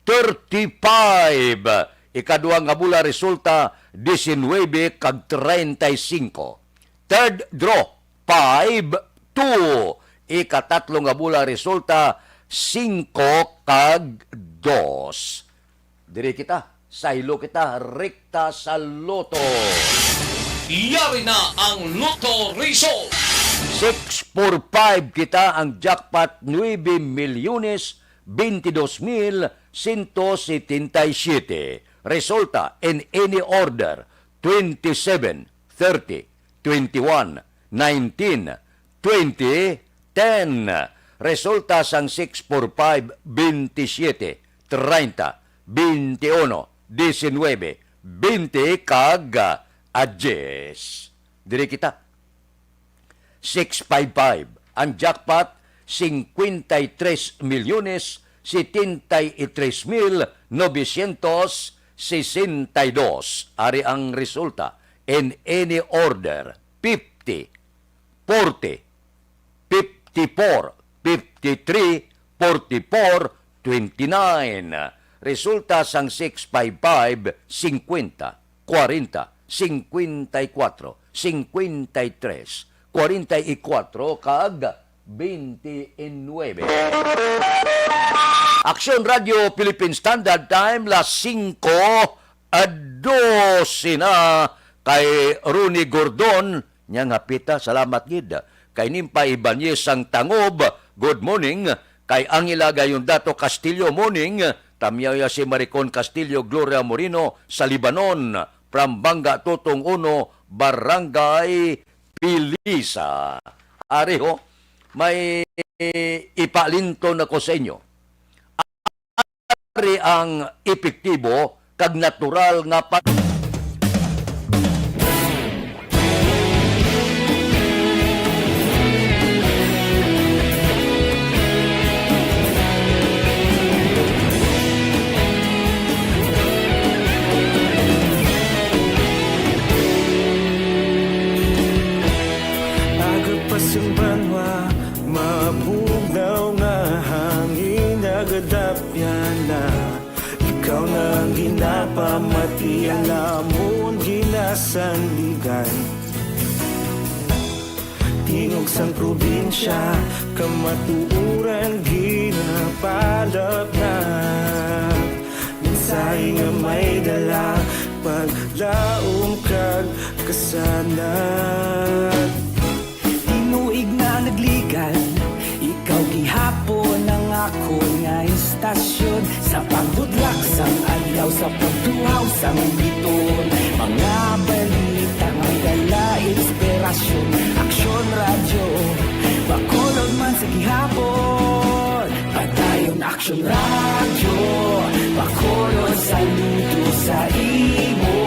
thirty-five. Ikadua nga bola resulta, diecinuebe kag treinta y cinco. Third draw, five, two. Ikatatlo nga bola resulta, singko kag dos. Diri kita, saylo kita, rekta sa Lotto. Yari na ang Lotto result. Six four five kita, ang jackpot, nuebe milyones, veintidós mil sento setenta y siete. Resulta, in any order, twenty-seven, thirty, twenty-one, nineteen, twenty, ten. Resulta sang six four five, veintisiete, treinta, veintiuno, diecinuebe, veinte, kag, ah, diyes. Diri kita. Six five five. Ang jackpot, cincuenta y tres milyones, setenta y tres mil novecientos sesenta y dos. Ari ang resulta. In any order, fifty, forty, fifty-four, fifty-three, forty-four, twenty-nine. Resulta sang six five five, cincuenta, cuarenta, cincuenta y cuatro, cincuenta y tres, cuarenta y cuatro, kag veintinueve. Aksyon Radio Philippine Standard Time, las singko a dose na, kay Ronnie Gordon, niyang hapita, salamat gid. Kay Nimpa Ibanez sang Tangob, good morning. Kay Angela Gayondato Castillo, morning. Tamyaw ya si Maricon Castillo, Gloria Moreno sa Libanon, from Banga Tutong Uno, Barangay Pilisa. Ari ho, may ipaalinton ako sa inyo. Ari ang epektibo kag natural nga pa- Aga pa sang banwa, mabugnaw nga hangin nagadapyan na. Ikaw na ang ginapamati, ang amon ginasandigan. Tingog sang probinsya, kamatuoran ginapalapnag. Mensahe nga may dala, paglaom kag kasanag. Tinuig na nagligan, ikaw gihapon ang akon nga istasyon. Sa pagbudlak sang adlaw, sa pagtuhaw sang biton, mga balita may dala inspirasyon. Aksyon Radyo, Bacolod man sa gihapon. Padayon Aksyon Radyo, Bacolod, saludo sa imo.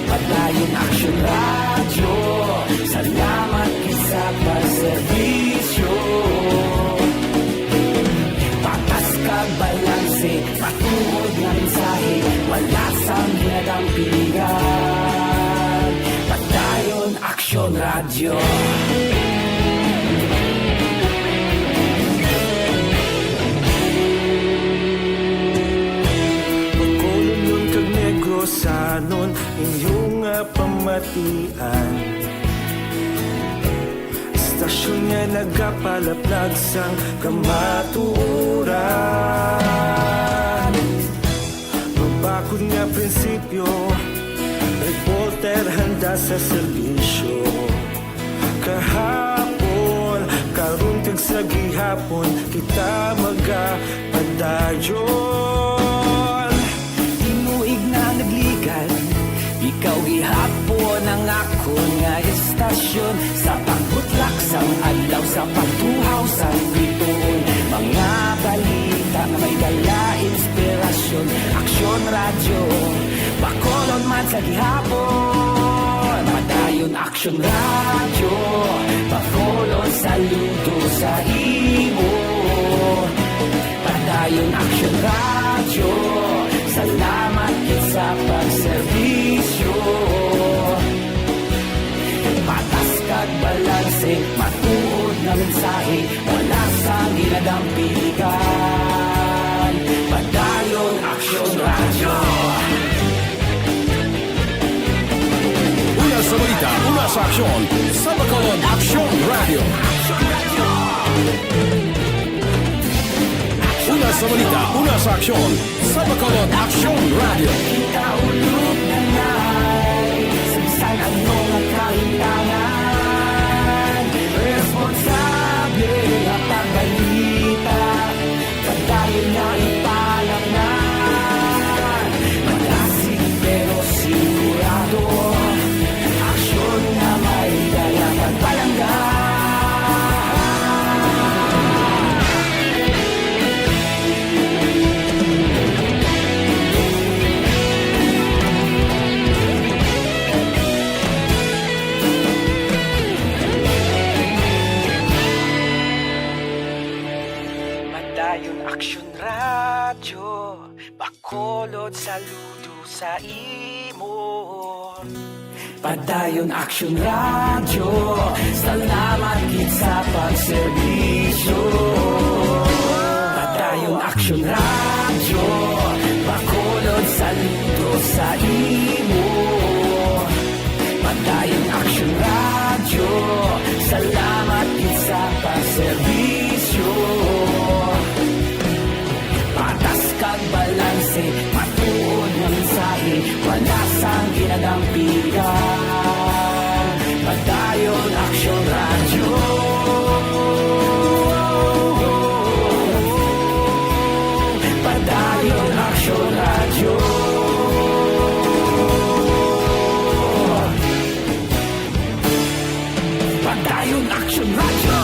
Padayon Aksyon Radyo, salamat gid sa pagserbisyo. Patas kag balanse, matuod nga mensahe, wala sang ginadampigan. Padayon Aksyon Radyo. Bacolod kag Negrosanon, inyo nga pamatian. Istasyon nga nagapalaplag sang kamatuoran. Mabakod nga prinsipyo, reporter handa sa serbisyo. Kahapon, karon kag sa gihapon, kita magapadayon. Tinuig na nagligan, ikaw gihapon ang akon nga istasyon. Sa pagbutlak sang adlaw, sa pagtuhaw sang bituon, mga balita nga may dala inspirasyon. Aksyon Radyo, Bacolod man sa gihapon. Padayon Aksyon Radyo, Bacolod, saludo sa imo. Padayon Aksyon Radyo, salamat gid sa pagserbisyo. Patas kag balanse, matuod nga mensahe, wala sang ginadampigan. Padayon Aksyon Radyo. Una sa balita, una sa aksyon, sa Bacolod Aksyon Radyo. Una sa balita, una sa aksyon, sa Bacolod Aksyon Radyo. Kita ulog na nai, sa bisan ano nga kahintangan, responsable nga pagbalita. Padayon nga ipalapngan, madasig pero sigurado, aksyon nga may dala pagpalangga. Padayon Aksyon Radyo, Bacolod, saludo sa imo. Padayon Aksyon Radyo, salamat gid sa pagserbisyo. Padayon Aksyon Radyo, Bacolod, saludo sa imo. Padayon Aksyon Radyo, salamat gid sa pagserbisyo. Patas kag balanse, matuod nga mensahe, wala sang ginadampigan. Padayon Aksyon Radyo. Padayon Aksyon Radyo. Padayon Aksyon Radyo.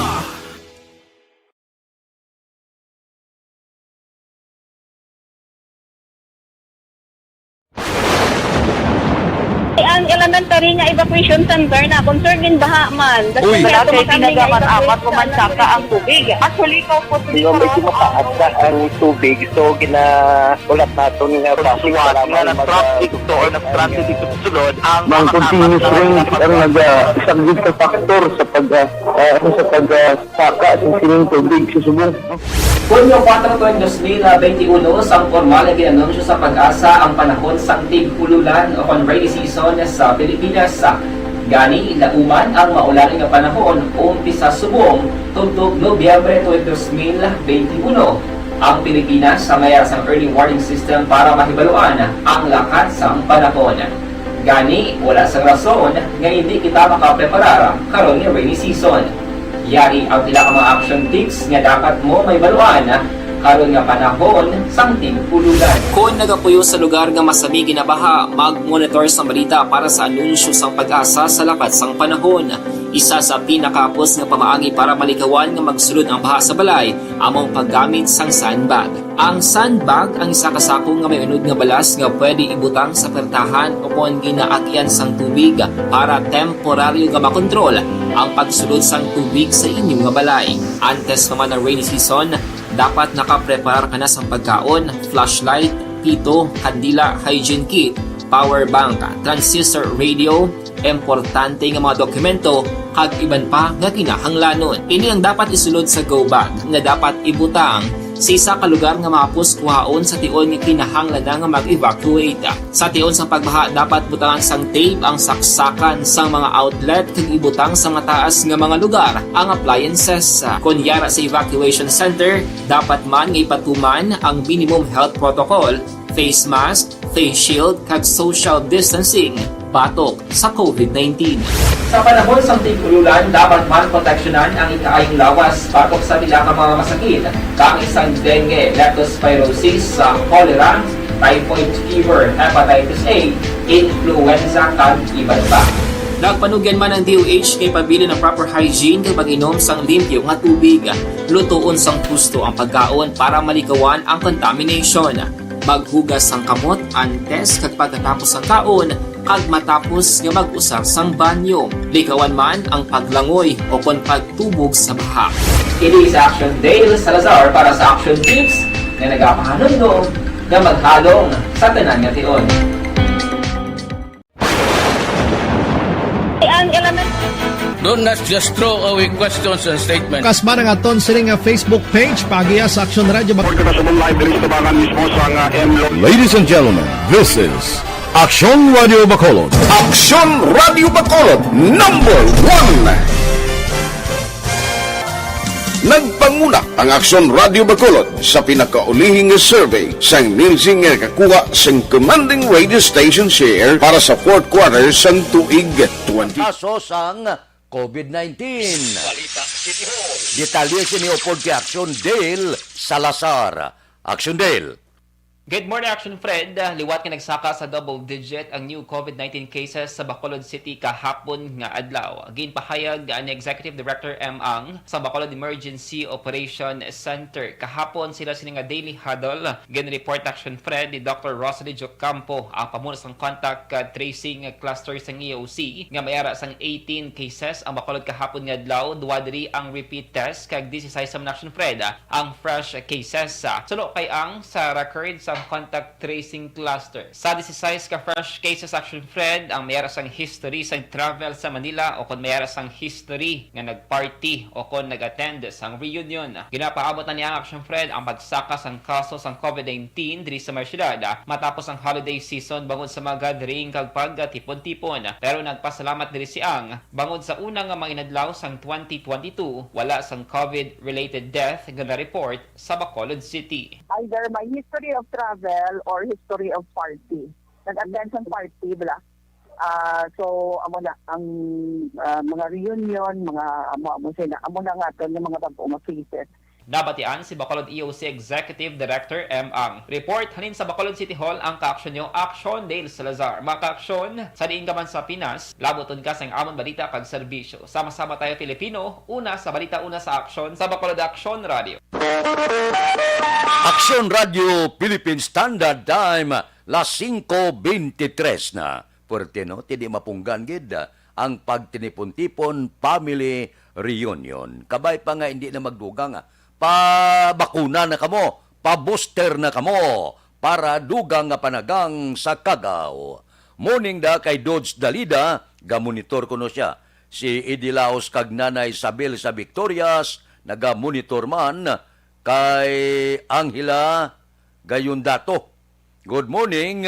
Elementary nga evacuation center na, concern gid baha man. Uy. Wala kay pinagaman apat ko man saka ang tubig. Actually, ikaw po, medyo mataas na ang tubig. So, gina-, ulat naton nga traffic, salamat nga nag-traffic to or nag-traffic dito sa sulod, ang mga continuous rain ang nag-, ah, isang big factor sa pag, ah, ah, ano, sa pag, ah, saka sa sining tubig sa subong. Hunyo kuwatro tuig dos mil benti uno, sang pormal nga gin-anunsyo sa PAGASA ang panahon sang tig-ululan o kon rainy season sa Pilipinas. Gani, lauman ang maulan nga panahon, umpisa subong tubtob Nobyembre tuig dos mil benti uno. Ang Pilipinas sa may sang early warning system para mahibaluan ang lakat sang panahon. Gani, wala sang rason nga hindi kita makapreparar karon nga rainy season. Yari ang pila ka mga action tips nga dapat mo mahibaluan karon nga panahon sang tig-ululan. Kon nagapuyo sa lugar nga masami ginabaha, mag-monitor sa balita para sa anunsyo sang PAGASA sa lakat sang panahon. Isa sa pinakahapos nga pamaagi para malikawan nga magsulod ang baha sa balay amo ang paggamit sang sandbag. Ang sandbag ang isa ka sako nga may unod nga balas nga pwede ibutang sa pertahan o kon ginaagyan sang tubig para temporaryo nga makontrol ang pagsulod sang tubig sa inyo nga balay. Antes pa man ang rainy season, dapat nakapreparar ka na sang pagkaon, flashlight, pito, kandila, hygiene kit, power bank, transistor radio, importante nga mga dokumento, kag iban pa nga kinahanglanon. Ini ang dapat isulod sa go bag nga dapat ibutang sa isa ka lugar nga mahapos kuhaon sa tion nga kinahanglan na nga mag-evacuate. Sa tion sang pagbaha, dapat butangan sang tape ang saksakan sang mga outlet kag ibutang sa mataas nga mga lugar ang appliances. Kon yara sa evacuation center, dapat man nga ipatuman ang minimum health protocol, face mask, face shield, kag social distancing batok sa covid nineteen. Sa panahon sang tig-ululan, dapat man proteksyonan ang ikaayong lawas batok sa pila ka mga masakit, kaangay sang dengue, leptospirosis, sa cholera, typhoid fever, hepatitis A, influenza, kag iban pa. Nagpanugyan man ang D O H nga ipabilin ang proper hygiene kag mag-inom sang limpyo nga tubig. Lutoon sang husto ang pagkaon para malikawan ang contamination. Maghugas sang kamot antes kag pagkatapos sang kaon kag matapos nga mag-usar sang banyo. Likawan man ang paglangoy o kon pagtubog sa baha. Ini si Action Dale Salazar para sa Action Tips nga nagapahanumdom nga maghalong sa tanan nga tion. Ang element. Don't not just throw away questions and statements. Kasba na nga ton sini nga Facebook page, paagiha sa Action Radio Bac- Pagkakasabong live diri sa tabangan mismo sa nga M Lo- Ladies and gentlemen, this is Action Radio Bacolod. Action Radio Bacolod, number one. Nagpanguna ang Aksyon Radio Bacolod sa pinakaulihi nga survey sang Nielsen nga nakakuha sang commanding radio station share para sa fourth quarter sang tuig twenty. Kaso sang covid nineteen. Balita City Hall. Detalye sini upod kay Aksyon Dale Salazar. Aksyon Dale. Good morning, Action Fred. Liwat nga nagsaka sa double digit ang new covid nineteen cases sa Bacolod City kahapon nga adlaw. Ginpahayag ni Executive Director M. Ang sa Bacolod Emergency Operation Center kahapon sila sini nga daily huddle. Gin-report, Action Fred, ni Doctor Rosalie Jocampo, ang pamuno sang contact, uh, tracing cluster sang E O C, nga may ara sang eighteen cases ang Bacolod kahapon nga adlaw. Duha diri ang repeat test kag disisais man, Action Fred, ang fresh cases. Suno kay Ang, sa record sang contact tracing cluster, sa disisais ka fresh cases, Action Fred, ang may ara sang history sang travel sa Manila o kon may ara sang history nga nag-party o kon nag-attend sang reunion. Ginapaabot na ni Ang, Action Fred, ang pagsaka sang kaso sang covid nineteen diri sa may syudad matapos ang holiday season bangod sa mga gathering kag pagtipon-tipon. Pero nagpasalamat diri si Ang bangod sa una nga mga inadlaw sang twenty twenty-two, wala sang covid-related death nga na-report sa Bacolod City. Either may history of travel or history of party. Nag-attend sang party, bala. Ah, so, amo na ang, ah, mga reunion, mga amo-amo sila. Amo na nga to, yung mga bago nga cases. Nabatian si Bacolod E O C Executive Director M. Ang. Report halin sa Bacolod City Hall ang kaaksyon nyo, Aksyon Dale Salazar. Mga kaaksyon, sa diin ka man sa Pinas, labuton ka sa amon balita kag serbisyo. Sama-sama tayo, Pilipino, una sa balita, una sa aksyon, sa Bacolod Aksyon Radio. Aksyon Radio Philippine Standard Time, las singko bentitres na. Puwerte, no? Ti di mapunggan gid, ah, ang pagtinipon-tipon, family reunion. Kabay pa nga hindi na magdugang, ah. Pabakuna na kamo, pa-booster na kamo para dugang nga panagang sa kagaw. Morning da kay Dodge Dalida, ga-monitor kuno siya. Si Eddie Laos kag Nanay Isabel sa Victorias, naga-monitor man. Kay Angela Gayondato, good morning.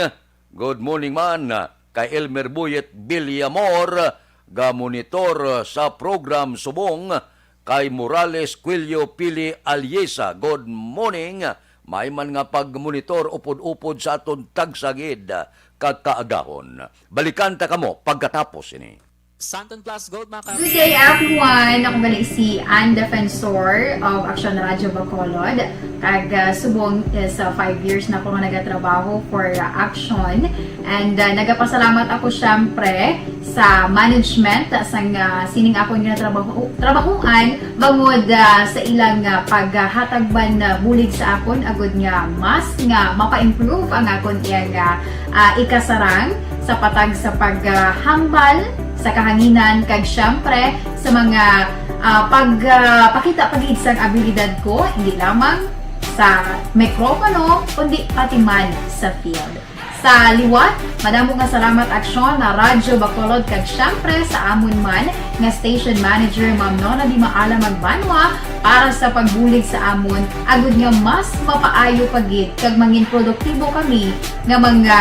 Good morning man kay Elmer Buyet Villamor, ga-monitor sa program subong. Kay Morales Quilio Pili Aliesa, good morning. May man nga pag-monitor upod-upod sa aton tagsagid kag kaagahon. Balikan ta kamo pagkatapos ini. Santon Plus Gold, mga ka- Good day, everyone. Ako gali si Ann Defensor of Action Radio Bacolod. Kag, ah, subong is, ah, five years na ako nga nagatrabaho for, ah, Action. And, ah, nagapasalamat ako, syempre, sa management, ah, sang, ah, sining akon nga trabaho, trabahuan, bangod, ah, sa ilang, ah, paghatag man, ah, bulig sa akon, agud nga mas nga mapa-improve ang akon iyang, ah, ah, ikasarang sa patag sa paghambal sa kahanginan, kag siyempre sa mga, ah, pag, ah, pakita pa gid sang abilidad ko, hindi lamang sa mikropono, kundi pati man sa field. Sa liwat, madamo nga salamat, Aksyon, na Radyo Bacolod, kag siyempre sa amon man nga station manager, Ma'am Nona Di Maala Magbanwa, para sa pagbulig sa amon, agud nga mas mapaayo pa gid kag mangin produktibo kami nga mga,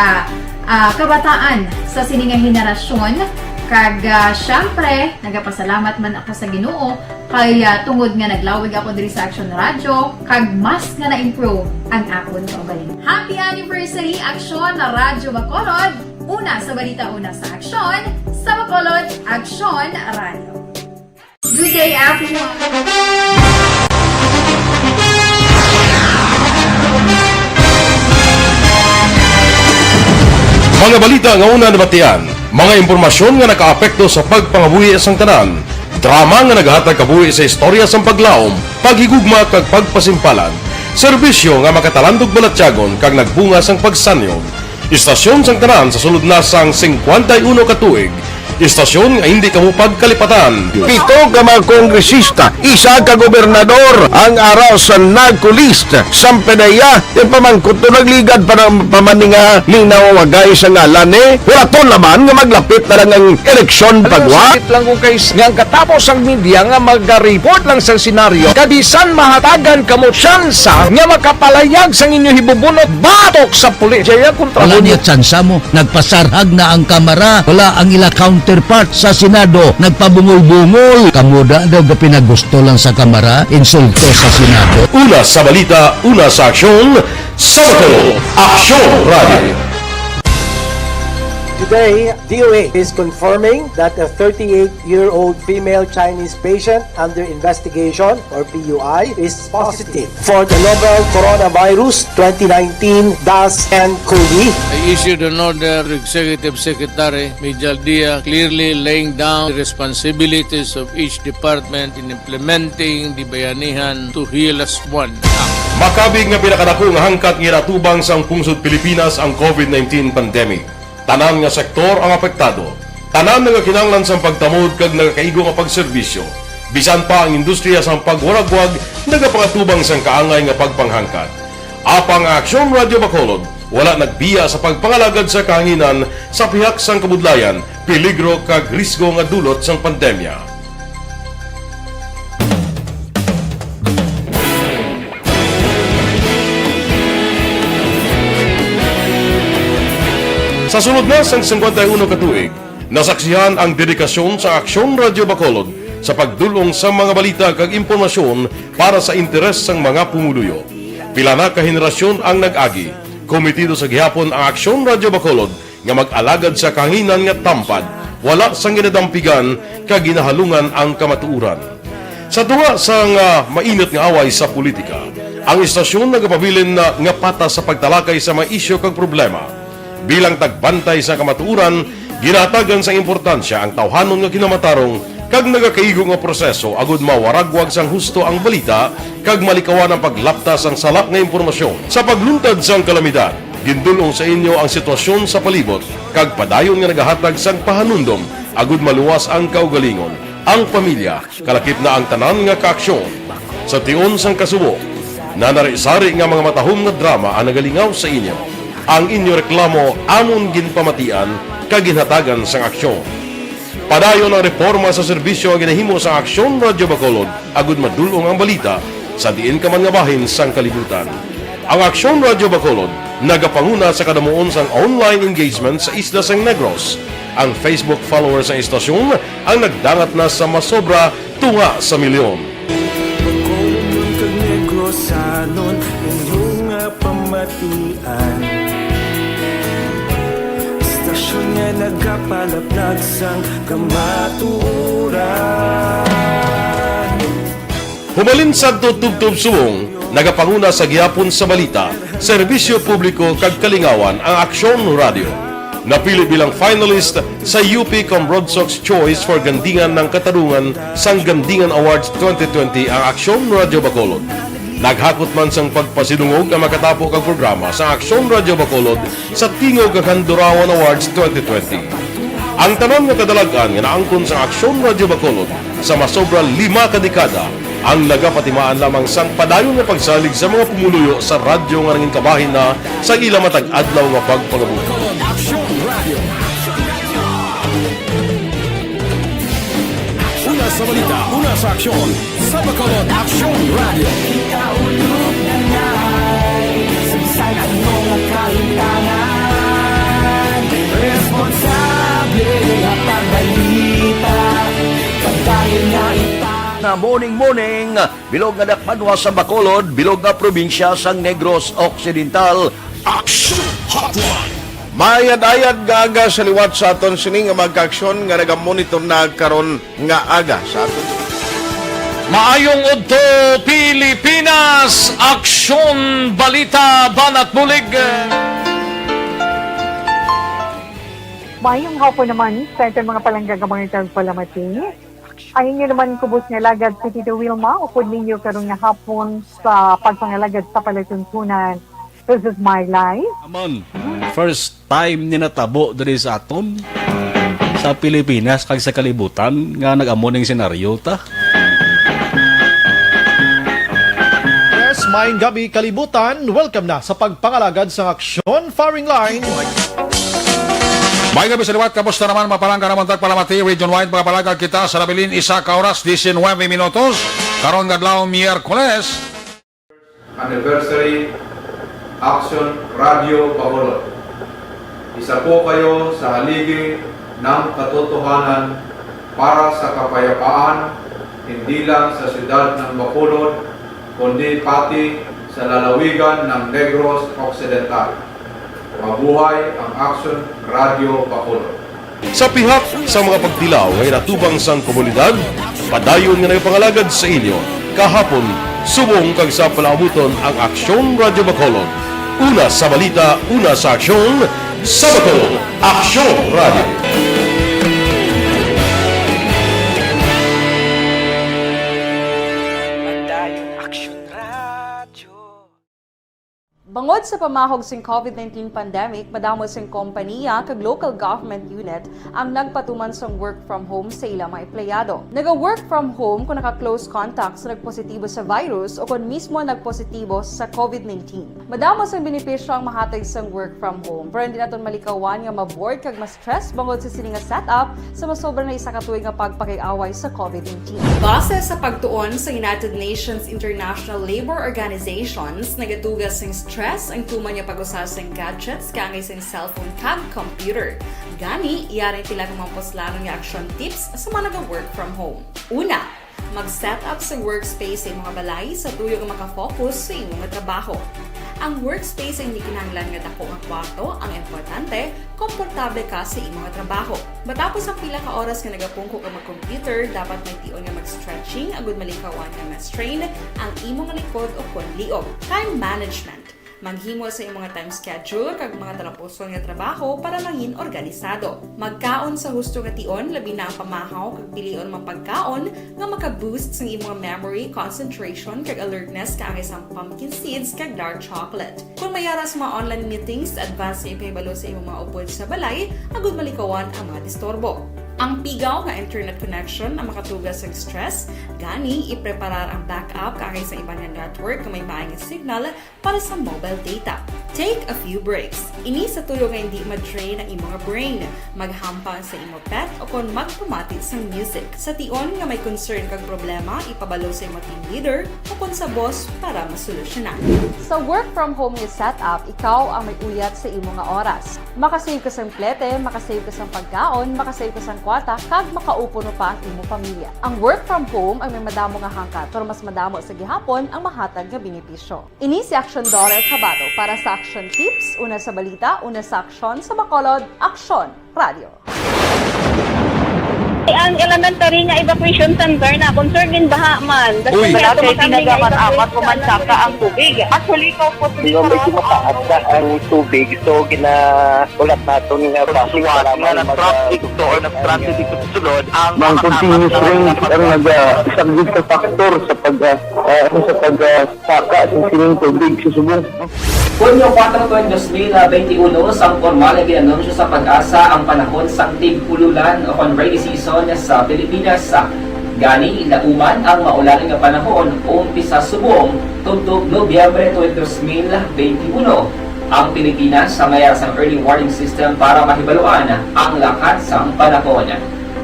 ah, kabataan sa sini nga henerasyon. Kag, ah, syempre, nagapasalamat man ako sa Ginoo kay, ah, tungod nga naglawig ako diri sa Action Radio, kag mas nga na-improve ang akon kaugalingon. Happy anniversary, Action Radyo Bacolod! Una sa balita, una sa aksyon, sa Bacolod, Action Radio. Good day, everyone! Mga balita nga una nabatian, mga impormasyon nga nakaapekto sa pagpangabuhi sang tanan, drama nga naghatag kabuhi sa istorya sang paglaom, paghigugma kag pagpasimpalan, serbisyo nga makatalandog balatyagon kag nagbunga sang pagsanyog. Istasyon sang tanan sa sulod na sang singkwenta y uno ka tuig. Istasyon nga hindi kamo pagkalipatan. Pito ka mga kongresista, isa ka gobernador ang ara sa NAGCO list. Sang PDEA, yung pamangkot to nagligad pa ng pamaninga, linaw wagay sa ngalan eh. Wala to naman nga maglapit na lang ang eleksyon. Ano, pagwa. Sakit lang kung kay s-, nga ang katapos ang media nga mag-report lang sa senaryo, kabisan mahatagan kamo tsansa nga makapalayag sang inyo hibubunot batok sa pulis. Jaya kontra. Wala mo niya tsansa mo. Nagpasarhag na ang Kamara. Wala ang ila counterpart sa Senado. Nagpabungol-bungol. Kamo da daw gapinagusto lang sa Kamara. Insulto sa Senado. Una sa balita, una sa aksyon, sa Bacolod, Aksyon Radio. Today, D O A is confirming that a thirty-eight-year-old female Chinese patient under investigation, or P U I, is positive for the novel coronavirus twenty nineteen dash ten COVID. I issued an order to Executive Secretary Mijal Dia, clearly laying down the responsibilities of each department in implementing the Bayanihan to Heal As One Act. Makabig nga pinakadako nga hangkat nga ginatubang sang pungsod Pilipinas ang COVID nineteen pandemic. Tanan nga sektor ang apektado. Tanan nagakinahanglan sang pagtamod kag nagakaigo nga pagserbisyo. Bisan pa ang industriya sang pagwaragwag nagapangatubang sang kaangay nga pagpanghangkat. Apang ang Aksyon Radio Bacolod wala nagbiya sa pagpangalagad sa kahanginan sa pihak sang kabudlayan, peligro kag risgo nga dulot sang pandemya. Sa sulod na sang singkwenta y uno ka tuig, nasaksihan ang dedikasyon sa Aksyon Radio Bacolod sa pagdul-ong sa mga balita kag impormasyon para sa interes sang mga pumuluyo. Pila na ka henerasyon ang nag-agi. Komitido sa gihapon ang Aksyon Radio Bacolod nga mag-alagad sa kahanginan nga tampad, wala sang ginadampigan kag ginahalungan ang kamatuoran. Sa tunga sang, ah, mainit nga away sa politika, ang istasyon nagapabilin na nga patas sa pagtalakay sa mga isyu kag problema. Bilang tagbantay sa kamatuoran, ginahatagan sang importansya ang tawhanon nga kinamatarong kag nagakaigo nga proseso agud mawaragwag sang husto ang balita kag malikawan ang paglapta sang sala nga impormasyon. Sa pagluntad sang kalamidad, Gindul-ong sa inyo ang sitwasyon sa palibot kag padayon nga nagahatag sang pahanumdom agud maluwas ang kaugalingon, ang pamilya, kalakip na ang tanan nga kaaksyon. Sa tion sang kasubo, nanari-sari nga mga matahom nga drama ang nagalingaw sa inyo. Ang inyo reklamo amon ginpamatian kag ginhatagan sang aksyon. Padayon ang reporma sa serbisyo nga ginahimo sang Aksyon Radyo Bacolod agud madul-ong ang balita sa diin ka man nga bahin sang kalibutan. Ang Aksyon Radyo Bacolod nagapanguna sa kadamuon sang online engagement sa isla sang Negros. Ang Facebook followers sang istasyon ang nagdangat na sa masobra tunga sa milyon. Bacolod kag Negrosanon, inyo nga pamatian. Istasyon nga nagapalaplag sang kamatuoran. Humalin sadto tubtob subong, nagapanguna sa gihapon sa balita, serbisyo publiko kag kalingawan ang Aksyon Radyo. Napili bilang finalist sa U P Cambrodsoc's Choice for Gandingan ng Katarungan sang Gandingan Awards twenty twenty ang Aksyon Radyo Bacolod. Naghakot man sang pagpasidungog ang makatapo kag programa sa Aksyon Radyo Bacolod sa Tingog kag Handurawan Awards twenty twenty. Ang tanan nga kadalag-an nga naangkon sang Aksyon Radyo Bacolod sa masobra lima ka dekada ang nagapatimaan lamang sang padayon nga pagsalig sa mga pumuluyo sa radyo nga nangin kabahin na sa ila matag adlaw nga pagpangabuhi. Bacolod Aksyon Radio. Una sa balita, una sa aksyon, sa Bacolod Aksyon Radio. Ikaulog na ngay, sa bisan ano nga kalimtangan, responsable nga pagbalita, pagdayon nga ipang- Na morning, morning, bilog nga dakpanwa sa Bacolod, bilog nga probinsya sang Negros Occidental. Action Hotline. Maayad-ayad nga aga sa liwat sa aton sini nga mga kaaksyon nga nagamonitor na karon nga aga sa aton. Maayong udto, Pilipinas! Aksyon, balita, banat bulig. Maayong hapon naman sa aton mga palangga nga mga tagpalamati. Ang inyo naman kubos nga alagad si Tito Wilma, upod ninyo karon nga hapon sa pagpangalagad sa palatuntunan. This is my life. Naman, first time ni natabo diri sa aton, sa Pilipinas kag sa kalibutan nga nag-amo ning senaryo ta. Yes, maayong gabi, kalibutan. Welcome na sa pagpangalagad sang aksyon, firing line. May gabi sa liwat, kamusta naman, mapalangga naman tagpalamati, region wide, mga palagag kita sa nabilin, isa ka oras, diecinuebe minutos. Karon nga adlaw, Miyerkules. Anniversary Action Radio Bacolod. Isa po kayo sa haligi ng katotohanan para sa kapayapaan, hindi lang sa siyudad ng Bacolod, kundi pati sa lalawigan ng Negros Occidental. Mabuhay ang Action Radio Bacolod. Sa pihak sa mga pagtilaw nga ginatubang sang komunidad, padayon nga nagapangalagad sa inyo kahapon, subong kag sa palaabuton ang Aksyon Radyo Bacolod. Una sa balita, una sa aksyon, sa Bacolod, Aksyon Radyo. Padayon Aksyon Radyo. Bangod sa pamahog sing COVID nineteen pandemic, madamo sing kompaniya kag local government unit ang nagpatuman sang work from home sa ila mga empleyado. Naga-work from home kon naka-close contact sa nagpositibo sa virus o kon mismo nagpositibo sa COVID nineteen. Madamo sang benepisyo ang mahatag sang work from home, pero hindi naton malikawan nga ma-bored kag mas stress bangod sa sini nga setup sa masobra na isa ka tuig nga pagpakig-away sa COVID nineteen. Base sa pagtuon sa United Nations International Labor Organizations, nagatuga sing stress ang tuman nga pag-usa sing gadgets kaangay sing cellphone kag computer. Gani, yari ang pila ka mga puslanon nga action tips sa mga naga-work from home. Una, mag-set up sa workspace sa imong balay sa tuyo nga maka-focus sa imong trabaho. Ang workspace ay hindi kinahanglan nga dako nga kwarto, ang importante, komportable ka sa imong trabaho. Matapos ang pila ka oras nga nagapungko ka mag-computer, dapat may tion nga mag-stretching agud malikawan nga ma-strain ang imong likod o kon liog. Time management. Maghimo sa imong time schedule kag mga talapuson nga trabaho para mangin organisado. Magkaon sa husto nga tion, labi na ang pamahaw kag pilion mga pagkaon nga maka-boost sang imong memory, concentration, kag alertness kaangay sang pumpkin seeds kag dark chocolate. Kung may ara sa mga online meetings, advance na ipahibalo sa imong mga upod sa balay agud malikawan ang mga disturbo. Ang pigaw nga internet connection ang makatuga sa stress, gani ipreparar ang backup kaangay sa iban nga network nga may maayong signal para sa mobile data. Take a few breaks. Ini sa tulo nga hindi ma-drain ang imong brain. Maghampang sa imo pet o kon magpamati sang music. Sa tion nga may concern kag problema, ipabalo sa imo team leader o kon sa boss para masolusyonan. Sa work from home nga setup, ikaw ang may uyat sa imo nga oras. Makasave ka sang plete, makasave ka sang pagkaon, makasave ka sang kwarta, kag makaupo no pa ang imo pamilya. Ang work from home ang may madamo nga hangkat, pero mas madamo sa gihapon ang mahatag nga benepisyo. Ini si Action Daughter Kabato para sa Action Tips, una sa balita, una sa aksyon, sa Bacolod, Action Radio. Ang elementary nga evacuation center na concerned in baha man. Uy. Dati tinagaman amat ko man saka ang tubig. Actually, ko po. Di ba, medyo mataas na ang tubig, so ginaulat naton nga nga na-traffic to or na-stranded dito sa sulod ang mga continuous rain ang nag-, ah, isang sa factor sa pag, ah, ah, ano, sa pag, ah, saka sa sining tubig sa subong. Hunyo kuwatro, twenty twenty-one, sang pormal nga gin-anunsyo sa PAGASA ang panahon sang tig-ululan o kon rainy season sa Pilipinas. Gani, nauman ang maulan nga panahon umpisa subong tubtob Nobyembre twenty twenty-one. Ang Pilipinas sa may sang early warning system para mahibaluan ang lakat sang panahon.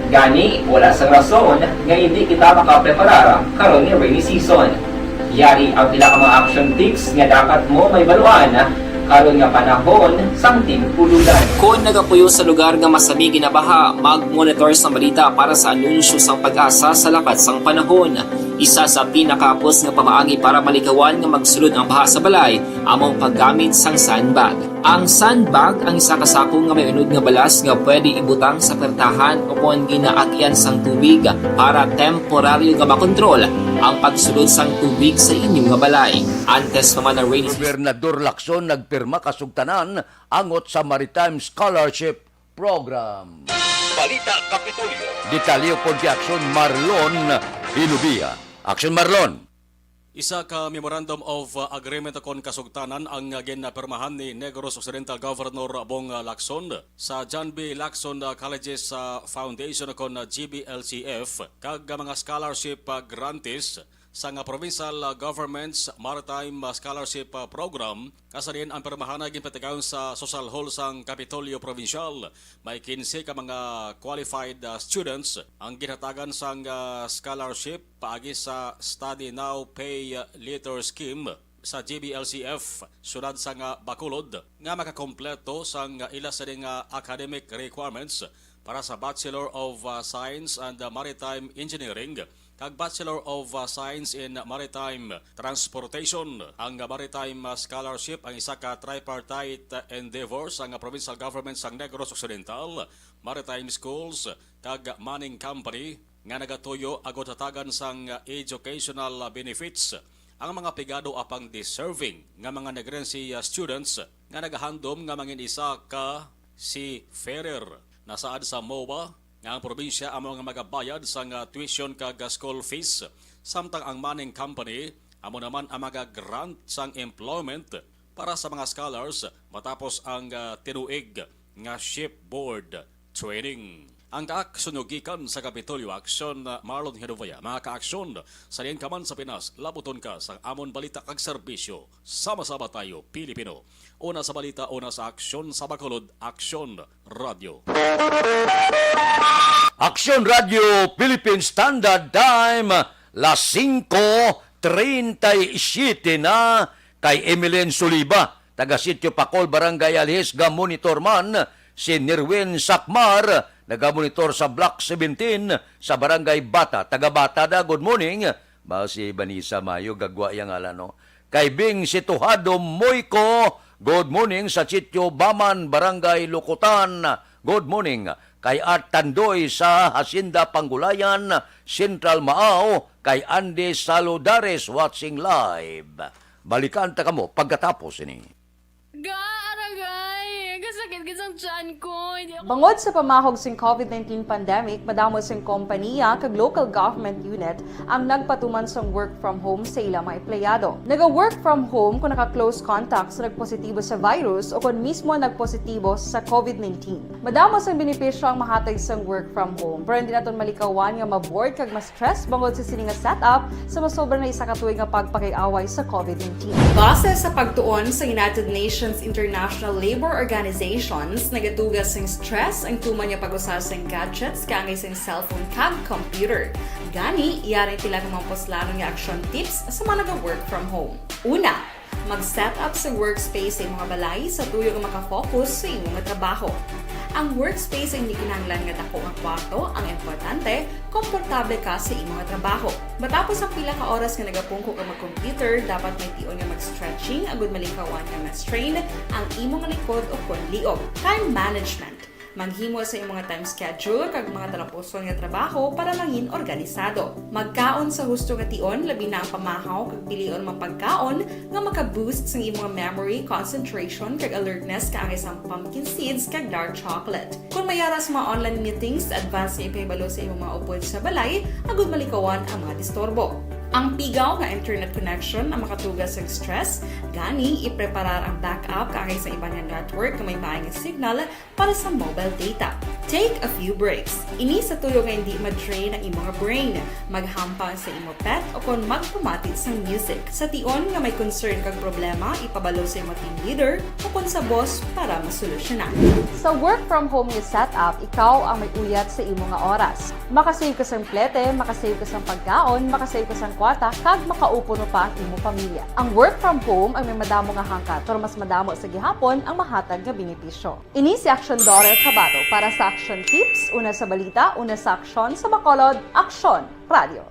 Gani, wala sang rason nga hindi kita makapreparar karon nga rainy season. Yari ang pila ka mga action tips nga dapat mo mahibaluan karon nga panahon sang tig-ululan. Kon nagapuyo sa lugar nga masami ginabaha, mag-monitor sa balita para sa anunsyo sang PAGASA sa lakat sang panahon. Isa sa pinakahapos nga pamaagi para malikawan nga magsulod ang baha sa balay amo ang paggamit sang sandbag. Ang sandbag ang isa ka sako nga may unod nga balas nga pwede ibutang sa pertahan o kon ginaagian sang tubig para temporaryo nga makontrol ang pagsulod sang tubig sa inyo nga balay. Antes pa man ang rainy season. Gobernador Lacson nagpirma kasugtanan angot sa Maritime Scholarship Program. Balita Kapitolyo. Detalye pod kay Aksyon Marlon Inubia. Aksyon Marlon. Isa ka Memorandum of, uh, Agreement kon kasugtanan ang, uh, ginpirmahan ni Negros Occidental Governor Bong, uh, Lacson sa John B. Lacson, uh, Colleges, uh, Foundation kon, uh, G B L C F kag, uh, mga scholarship, uh, grantees sang, uh, Provincial, uh, Government's Maritime, uh, Scholarship, uh, Program, nga sa diin ang pirmahan ay ginpatigayon sa Social Hall sang Kapitolyo Provincial. May quince ka mga qualified, uh, students ang ginhatagan sang, uh, scholarship paagi sa Study Now, Pay Later Scheme sa G B L C F, Syudad sang, uh, Bacolod, nga makakompleto sang, uh, ila sini nga academic requirements para sa Bachelor of, uh, Science and, uh, Maritime Engineering kag Bachelor of, uh, Science in Maritime Transportation. Ang, uh, Maritime, uh, Scholarship ang isa ka tripartite, uh, endeavor sang, uh, Provincial Government sang Negros Occidental, Maritime Schools, kag Manning Company nga nagatuyo agud hatagan sang, uh, educational, uh, benefits ang mga pigado apang deserving nga mga Negrense, uh, students nga nagahandom nga mangin isa ka seafarer. Nasaad sa MOA nga ang probinsya amo nga magabayad sang, ah, tuition kag, ah, school fees, samtang ang Manning Company amo naman ang maga-grant sang employment para sa mga scholars matapos ang, ah, tinuig nga shipboard training. Ang kaaksyon gikan sa Kapitolyo Aksyon, ah, Marlon Genovea. Mga kaaksyon, sa diin ka man sa Pinas, labuton ka sa amon balita kag serbisyo. Sama-sama tayo, Pilipino. Una sa balita, una sa aksyon, sa Bacolod, Aksyon Radyo. Aksyon Radyo Philippine Standard Time, las singko treinta y siete na. Kay Emeline Soliba, taga Sitio Pacol, Barangay Aljes, ga-monitor man. Si Nerwin Sakmar, nagamonitor sa Block seventeen sa Barangay Bata. Taga Bata da, good morning. Ba si Vanessa Mayo, gagwa yang ngalan, no? Kay Bing Situhado Moyco, good morning sa Sitio Baman, Barangay Lukutan. Good morning. Kay Art Tandoy sa Hacienda Panggulayan, Central Maao. Kay Andy Saludares, watching live. Balikan ta kamo pagkatapos sini. Ga, aragay! Kasakit gid sang tiyan ko. Hindi ako Bangod sa pamahog sing COVID nineteen pandemic, madamo sing kompanya kag local government unit ang nagpatuman sang work from home sa ila mga empleyado. Naga-work from home kung naka-close contact sa nagpositibo sa virus o kon mismo nagpositibo sa COVID nineteen. Madamo sang benepisyo ang mahatag sang work from home, pero hindi naton malikawan nga ma-bored kag ma-stress bangod sa sini nga setup sa masobra na isa ka tuig nga pagpakig-away sa COVID nineteen. Base sa pagtuon sa United Nations International Labor Organizations, nagatuga sing stress ang tuman nga pag-usa sing gadgets kaangay sing cellphone kag computer. Gani, yari ang pila ka mga puslanon nga action tips sa mga naga-work from home. Una, mag-set up sa workspace sa imong balay sa tuyo nga makafocus sa imo nga trabaho. Ang workspace ay hindi kinahanglan nga dako nga kwarto, ang importante, komportable ka sa imo nga trabaho. Matapos ang pila ka oras nga nagapungko ka mag-computer, dapat may tion nga mag-stretching agud malikawan nga ma-strain ang imo nga likod o kon liog. Time management. Maghimo sa imo nga time schedule kag mga talapuson nga trabaho para mangin organisado. Magkaon sa husto nga tion, labi na ang pamahaw kag pilion mga pagkaon nga maka-boost sang imo nga memory, concentration, kag alertness kaangay sang pumpkin seeds kag dark chocolate. Kung may ara sa mga online meetings, advance nga ipahibalo sa imo mga upod sa balay agud malikawan ang mga disturbo. Ang pigaw nga internet connection ang makatuga sa stress, gani ipreparar ang backup kaangay sa iban nga network nga may maay nga signal para sa mobile data. Take a few breaks. Ini sa tuyo nga hindi ma-drain ang imo nga brain. Maghampang sa imo pet o kon magpamati sang music. Sa tion nga may concern kag problema, ipabalo sa imo team leader o kon sa boss para masolusyonan. Sa work from home nga setup, ikaw ang may uyat sa imo nga oras. Makasave ka sang plete, makasave ka sang pagkaon, makasave ka sang kwarta, kag makaupo pa ang imo pamilya. Ang work from home ang may madamo nga hangkat, pero mas madamo sa gihapon ang mahatag nga benepisyo. Ini si Aksyon Daughter Kabato para sa Aksyon Tips, una sa balita, una sa aksyon, sa Bacolod, Aksyon Radio.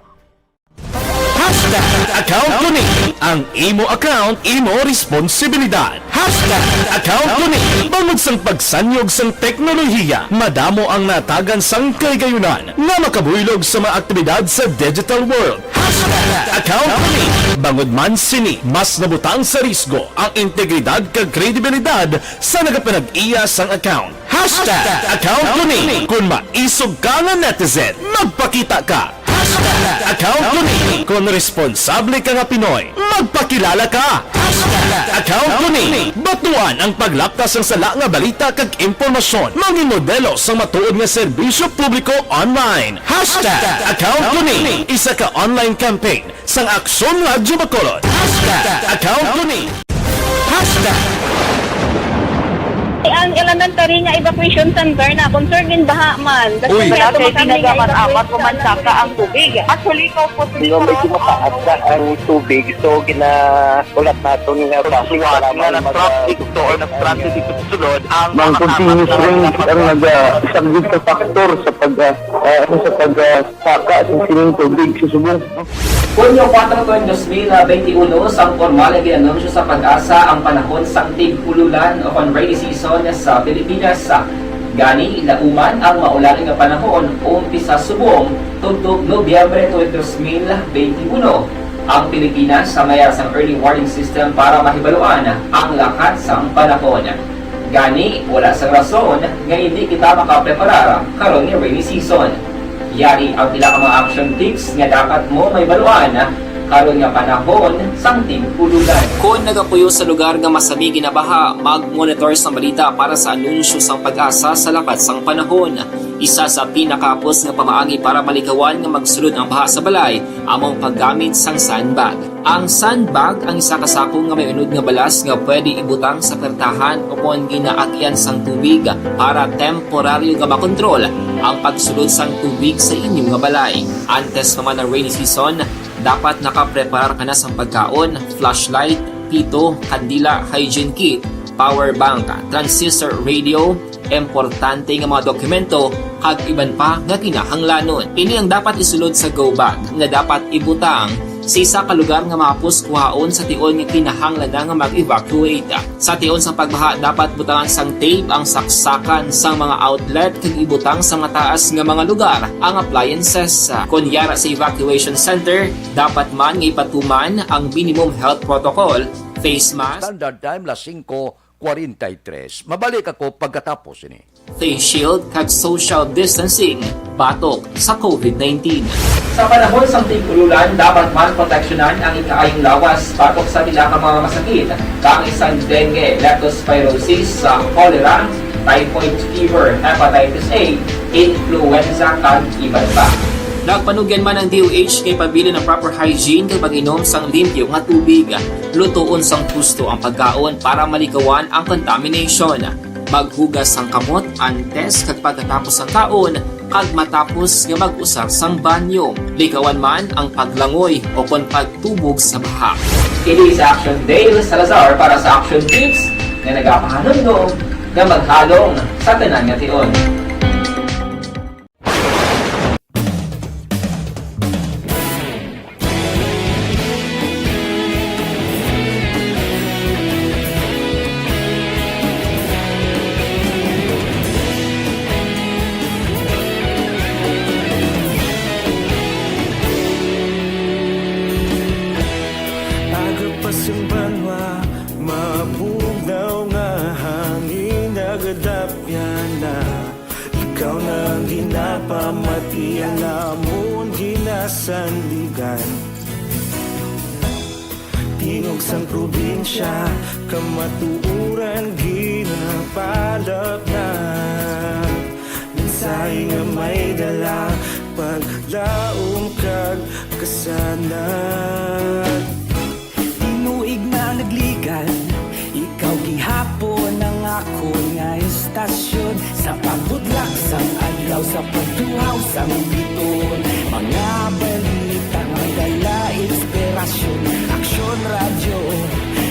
Hashtag account ko ni. Ang imo account, imo responsibilidad. Hashtag account ko ni. Bangod sang pagsanyog sang teknolohiya, madamo ang natagan sang kahigayonan nga makabuylog sa mga aktibidad sa digital world. Hashtag account ko ni. Bangod man sini, mas nabutang sa risgo ang integridad kag kredibilidad sa nagapanag-iya sang account. Hashtag account ko ni. Kung maisog ka nga netizen, magpakita ka. Hashtag account ko ni. Kung responsable ka nga Pinoy, magpakilala ka. Hashtag account ko ni. Batuan ang paglapkas sang sala nga balita kag impormasyon. Mangin modelo sang matuod nga serbisyo publiko online. Hashtag account ko ni. Isa ka online campaign sang Aksyon Radyo Bacolod. Hashtag account ko ni. Hashtag. Ang elementary nga evacuation center na concerned in baha man. Uy. Wala kay tinaga man apat pumansaka ang tubig. Actually, ikaw po, medyo mataas na ang tubig. So, ginahulat naton nga traffic, nga na-traffic to or na-stranded dito sa sulod ang mga continuous rain ang naga-, isa gid sa factor sa pag, ah, ah, ano, sa pag, ah, saka sa sining tubig sa subong. Hunyo kuwatro, dos mil benti uno, sang pormal nga gin-anunsyo sa PAGASA ang panahon sang tig-ululan o kon rainy season sa Pilipinas. Gani, lauman ang maulan nga panahon umpisa subong tubtob Nobyembre twenty, dos mil benti uno. Ang Pilipinas sa may ara sang early warning system para mahibaluan ang lakat sang panahon. Gani, wala sang rason nga hindi kita makapreparar karon nga rainy season. Yari ang pila ka mga action tips nga dapat mo mahibaluan karon nga panahon sang tig-ululan. Kon nagapuyo sa lugar nga masami ginabaha, mag-monitor sang balita para sa anunsyo sang PAGASA sa lakat sang panahon. Isa sa pinakahapos nga pamaagi para malikawan nga magsulod ang baha sa balay amo ang paggamit sang sandbag. Ang sandbag ang isa ka sako nga may unod nga balas nga pwede ibutang sa pertahan o kon ginaagyan sang tubig para temporaryo nga makontrol ang pagsulod sang tubig sa inyo nga balay. Antes pa man ang rainy season, dapat nakapreparar ka na sang pagkaon, flashlight, pito, kandila, hygiene kit, power bank, transistor radio, importante nga mga dokumento, kag iban pa nga kinahanglanon. Ini ang dapat isulod sa go bag nga dapat ibutang Sa isa ka lugar nga mahapos kuhaon sa tion nga kinahanglan na nga mag-evacuate. Sa tion sang pagbaha, dapat butangan sang tape ang saksakan sang mga outlet kag ibutang sa mataas nga mga lugar ang appliances. Kon yara sa evacuation center, dapat man nga ipatuman ang minimum health protocol, face mask, Standard time, las singko kwarenta y tres. Mabalik ako pagkatapos ini. Face shield kag social distancing batok sa covid nineteen. Sa panahon sang tig-ululan, dapat man proteksyonan ang ikaayong lawas batok sa pila ka mga masakit, kaangay sang dengue, leptospirosis, sa cholera, typhoid fever, hepatitis A, influenza, kag iban pa. Nagpanugyan man ang D O H kay pabilin ang proper hygiene kag pag-inom sang limpyo nga tubig. Lutoon sang husto ang pagkaon para malikawan ang contamination. Maghugas sang kamot antes kag pagkatapos sang kaon, kag matapos nga mag-usar sang banyo. Likawan man ang paglangoy o kon pagtubog sa baha. Kini si Action Dale Salazar para sa Action Tips nga nagapahanumdom nga maghalong sa tanan nga tion. Aga pa sang banwa, mabugnaw nga hangin, nagadapyan na. Ikaw na ang ginapamati, ang amon ginasandigan. Tingog sang probinsya, kamatuoran ginapalapnag. Mensahe nga may dala, paglaom kag kasanag. Tinuig na nagligan, ikaw gihapon ang akon nga estasyon. Sa pagbutlak sang adlaw, sa pagtuhaw sang biton, mga balita may dala inspirasyon. Aksyon Radyo,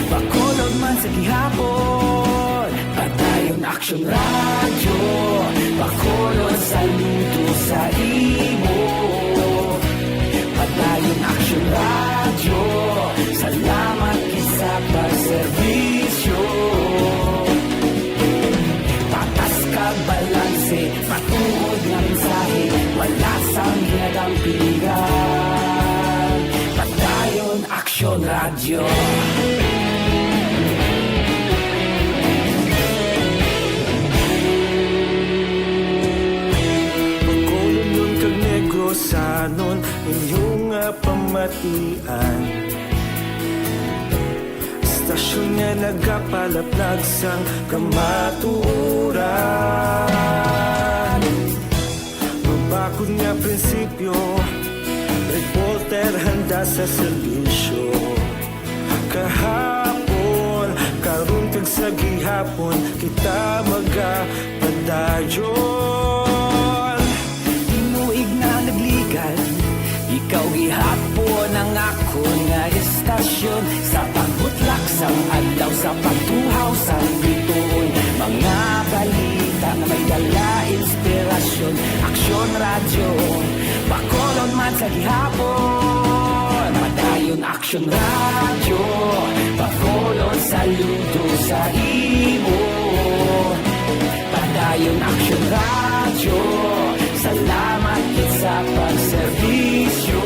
Bacolod man sa gihapon. Padayon Aksyon Radyo, Bacolod, saludo sa imo. Padayon Aksyon Radyo, salamat gid sa pagserbisyo. Patas kag balanse, matuod nga mensahe, wala sang ginadampigan. Padayon Aksyon Radyo. Bacolodnon kag Negrosanon, inyo nga pamatian. Estasyon nga nagapalaplag sang kamatuoran. Mabakod nga prinsipyo, reporter handa sa serbisyo. Kahapon, karon, kag sa gihapon, kita magapadayon. Tinuig na nagligan, ikaw gihapon ang akon nga estasyon. Sa pagbutlak sang adlaw, sa pagtuhaw sang biton, mga balita nga may dala inspirasyon. Aksyon Radyo, Bacolod man sa gihapon. Padayon Aksyon Radyo, Bacolod, saludo sa imo. Padayon Aksyon Radyo, salamat gid sa pagserbisyo.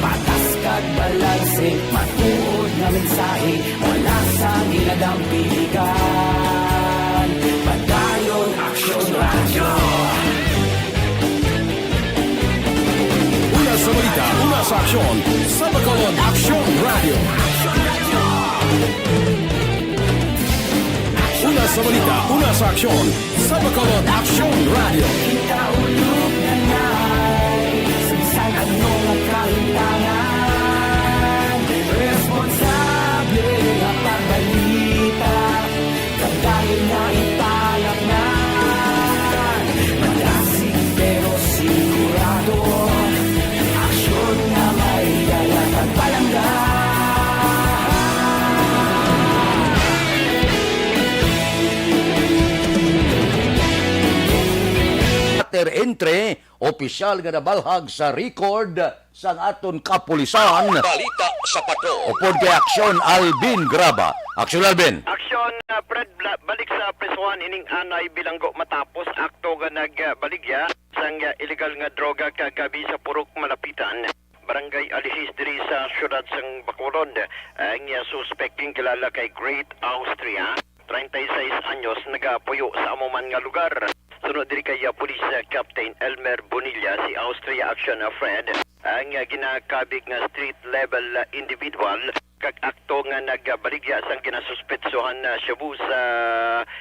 Patas kag balanse, matuod nga mensahe, wala sang ginadampigan. Padayon Aksyon Radyo. Una sa balita, una sa aksyon, sa Bacolod Aksyon Radyo. Una sa balita, una sa aksyon, sa Bacolod Aksyon Radyo. Kita ulog na nay, sa bisan ano nga kahimtangan, responsable nga pagbalita. Padayon na ipalapnan, madasig pero sigurado, aksyon nga may dala kag palangga. Water entry, opisyal nga nabalhag sa record sang aton kapulisan. Balita sa Patrol. Upod kay Aksyon Alvin Graba. Aksyon Alvin. Aksyon, ah, Fred, bla-, balik sa prisuhan ining anay bilanggo matapos akto nga nagbaligya sang, ah, illegal nga droga kagabi sa Purok Malapitan, Barangay Alihis, diri sa siyudad sang Bacolod. Ang, ah, suspek ginakilala kay Great Austria, treinta y seis anyos, nagapuyo sa amo man nga lugar. Suno diri kay, ah, Police, ah, Captain Elmer Bonilla, si Austria Action, ah, Fred, ang, ah, ginakabig nga street level, ah, individual kag akto nga nagbaligya sang ginasuspetsohan nga shabu sa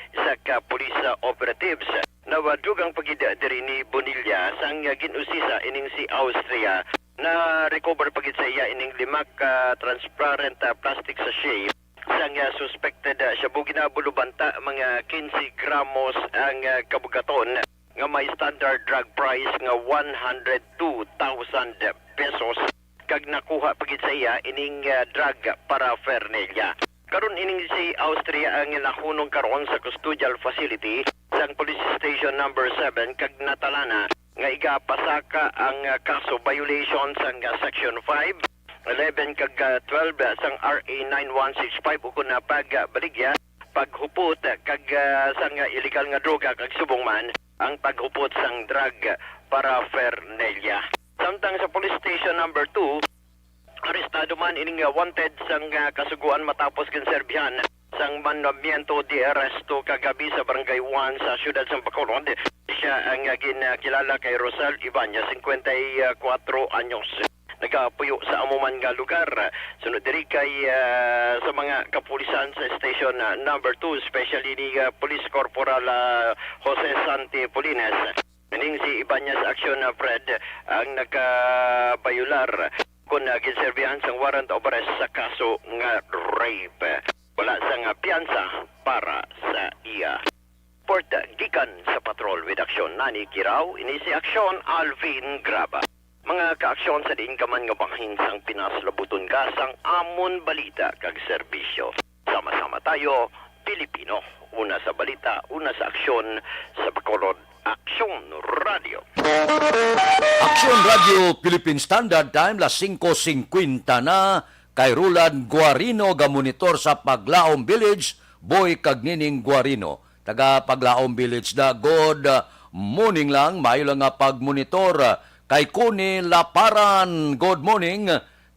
isa ka police, ah, operatives. Nawadugang pa gid diri ni Bonilla sang, ah, gin-usisa ining si Austria. Na-recover pa gid sa iya ining lima ka transparent, ah, plastic sachet sang, ah, suspected, ah, shabu. Ginabulubanta mga quince gramos ang, ah, kabugaton, nga may standard drug price nga one hundred two thousand pesos, kag nakuha pa gid sa iya ining, ah, drug paraphernalia. Karon, ining si Austria ang nahunong karon sa custodial facility sang Police Station Number Seven, kag natalana nga igapasaka ang, ah, kaso violation sang, ah, Section five, eleven kag, ah, twelve, ah, sang R A nine one six five, ukon na pagbaligya, paghupot, ah, kag, ah, sang, ah, illegal nga droga, kag subong man ang paghupot sang drug paraphernalia. Samtang sa Police Station Number Two, arestado man ining, ah, wanted sang, ah, kasugoan matapos ginserbihan sang mandamiento de arresto kagabi sa Barangay One sa siyudad sang Bacolod. Siya ang, ah, ginakilala kay Rosel Ibañez, singkwenta y kuwatro anyos. Nagapuyo sa amo man nga lugar. Sunod diri kay, ah, sa mga kapulisan sa Station, ah, Number Two, especially ni, ah, Police Corporal, ah, Jose Santi Polines. Ining si Ibañez Action, ah, Fred, ang nakabayular kon, ah, ginserbihan sang warrant of arrest sa kaso nga rape. Wala sang, ah, piyansa para sa iya. Report gikan sa Patrol with Aksyon Nani Kirao, ini si Aksyon Alvin Graba. Mga kaaksyon, sa diin ka man nga bahin sang Pinas, labuton ka sang amon balita kag serbisyo. Sama-sama tayo, Pilipino. Una sa balita, una sa aksyon, sa Bacolod, Aksyon Radio. Aksyon Radio Philippine Standard Time, las singko singkwenta na, kay Roland Guarino, gamonitor sa Paglaom Village, Boy kag Nining Guarino. Taga Paglaom Village na, good, uh, morning lang, maayo lang nga pagmonitor, uh, kay Connie Laparan, good morning,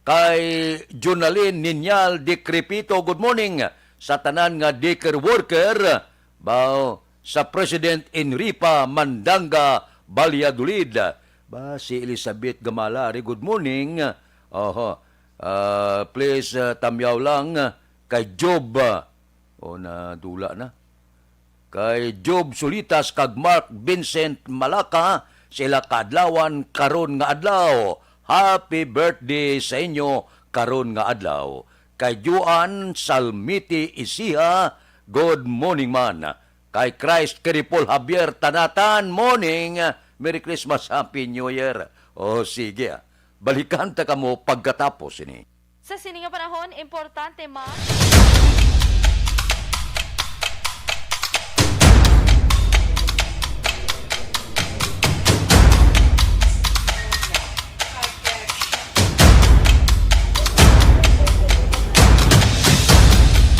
kay Jonalyn Niñal Decrepito, good morning, sa tanan nga daycare worker, bao, sa President Enripa Mandanga Valladolid. Ba, si Elizabeth Gamala, ari, good morning. Oho. Ah, please, ah, tamyaw lang, ah, kay Job, ah, O, nadula na. Kay Job Solitas kag Mark Vincent Malaka, sa ila kaadlawan karon nga adlaw. Happy birthday sa inyo karon nga adlaw. Kay Juan Salmiti Isiha, good morning man. Kay Christ Kiripol Javier Tanatan, morning. Merry Christmas, Happy New Year. O, sige, ah. Balikan ta kamo pagkatapos ini. Sa sini nga panahon, importante ma-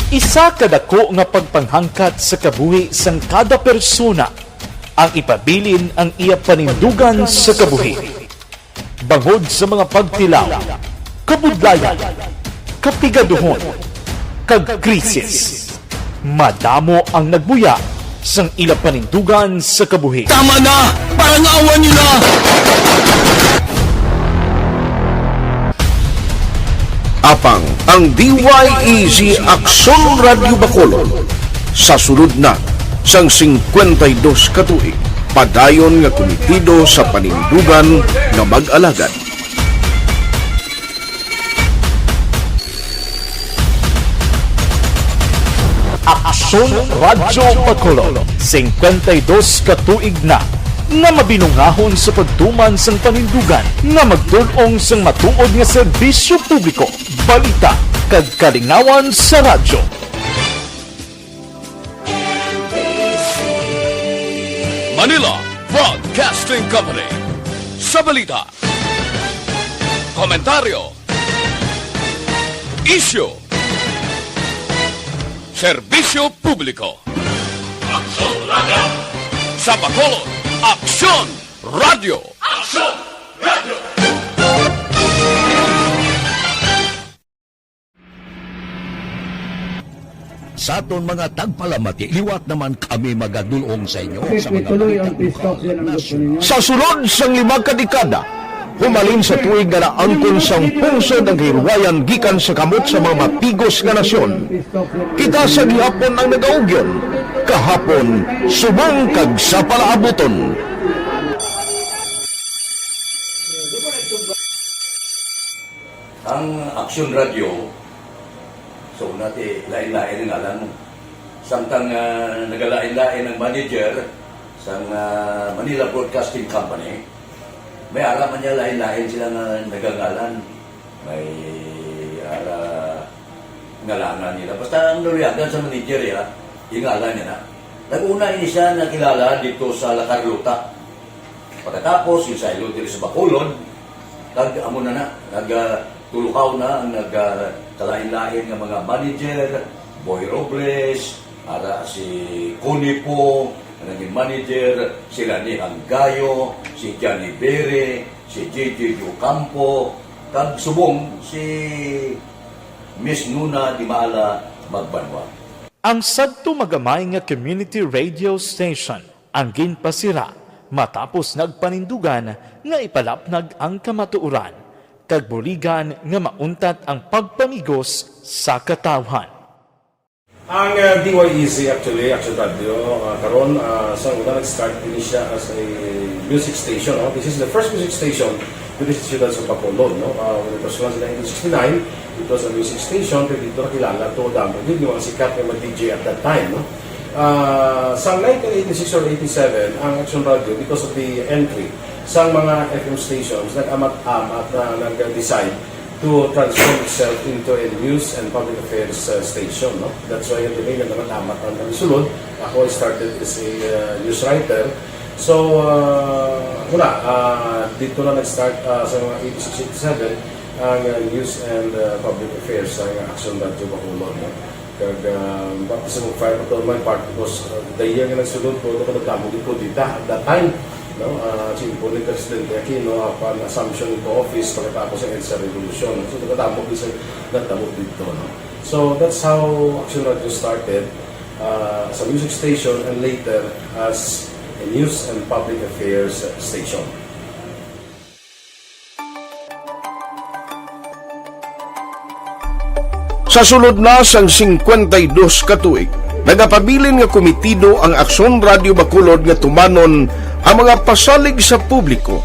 Isa ka dako nga pagpanghangkat sa kabuhi sang kada persona ang ipabilin ang iya panindugan sa kabuhi. Bangod sa mga pagtilaw, kabudlayan, kapigaduhon, kag krisis, madamo ang nagbuya sang ila panindugan sa kabuhi. Tama na! Parang awan niyo na! Apang ang D Y E G Aksyon Radyo Bacolod, sa sulod na sang singkwenta y dos ka tuig, padayon nga kumitido sa panindugan nga mag-alagad. Aksyon Radyo Bacolod, singkwenta y dos ka tuig na nga mabinungahon sa pagtuman sang panindugan nga magtul-ong sang matuod nga serbisyo publiko, balita, kag kalingawan sa radyo. Manila Broadcasting Company. Sa balita, komentaryo, isyu, serbisyo publiko. Aksyon Radio! Sa Bacolod, Aksyon Radio! Aksyon Radio! Sa aton mga tagpalamati, liwat naman kami magadulong sa inyo sa mga balita lokal, nasyonal. Sa sulod sang lima ka dekada, humalin sa tuig nga naangkon sang pungsod ang kahilwayan gikan sa kamot sa mga mapigos nga nasyon, kita sa gihapon ang nagaugyon, kahapon, subong kag sa palaabuton. Ang Aksyon Radio, so, nati, lain-lain ang ngalan mo. Samtang, ah, nagalain-lain ang manager sang, ah, Manila Broadcasting Company, may ara man niya lain-lain sila nga nagangalan. May ara ngalanan nila. Basta ang naluyagan sa manager, ya, ingalan niya na. Nag-una ini siya nakilala dito sa La Carlota. Pagkatapos, yung saylo diri sa Bacolod, kag amo na na, nag, ah, tulukaw na ang nag, ah, kalain-lain nga mga manager, Boy Robles, ara si Connie Po, ang naging manager, si Rani Hanggayo, si Johnny Bere, si J J Ocampo, kag subong si Miss Nuna Dimala Magbanwa. Ang sadto magamay nga community radio station ang ginpasira matapos nagpanindugan nga ipalapnag ang kamatuoran kag buligan nga mauntat ang pagpamigos sa katawhan. Ang, uh, D Y E Z actually, Action Radio, uh, karon, uh, sa una nag-start din siya as a music station. No? This is the first music station dito sa siyudad sa Bacolod, no? Ah, when it was launched in nineteen sixty-nine, it was a music station, pero dito nakilala to, damo din yung mga sikat nga mga D J at that time, no? Ah, sa nineteen eighty-six or eighty-seven, ang Action Radio, because of the entry sa mga F M stations, nag-amat-amat na nag-decide to transform itself into a news and public affairs, uh, station, no? That's why yung name naman amat ang kami sulod. Ako, I started as a, uh, news writer. So, uh, wala, uh, dito na nag-start, uh, sa mga eighty-six, eighty-seven, ang, uh, news and, uh, public affairs sa Action Radio Bacolod, no? Kag, um, baptism of fire pa to my part because, uh, the year nga nagsulod ko, ito ko nagdamo din ko dita at that time, no? Uh, simple ni Presidente Aquino, apan assumption into office pagkatapos ng EDSA Revolution. So, nagdamo din sa nagdamo dito, no? So, that's how Action Radio started, uh, as a music station and later as a news and public affairs station. Sa sulod na sang singkwenta y dos ka tuig, nagapabilin nga komitido ang Aksyon Radio Bacolod nga tumanon ang mga pasalig sa publiko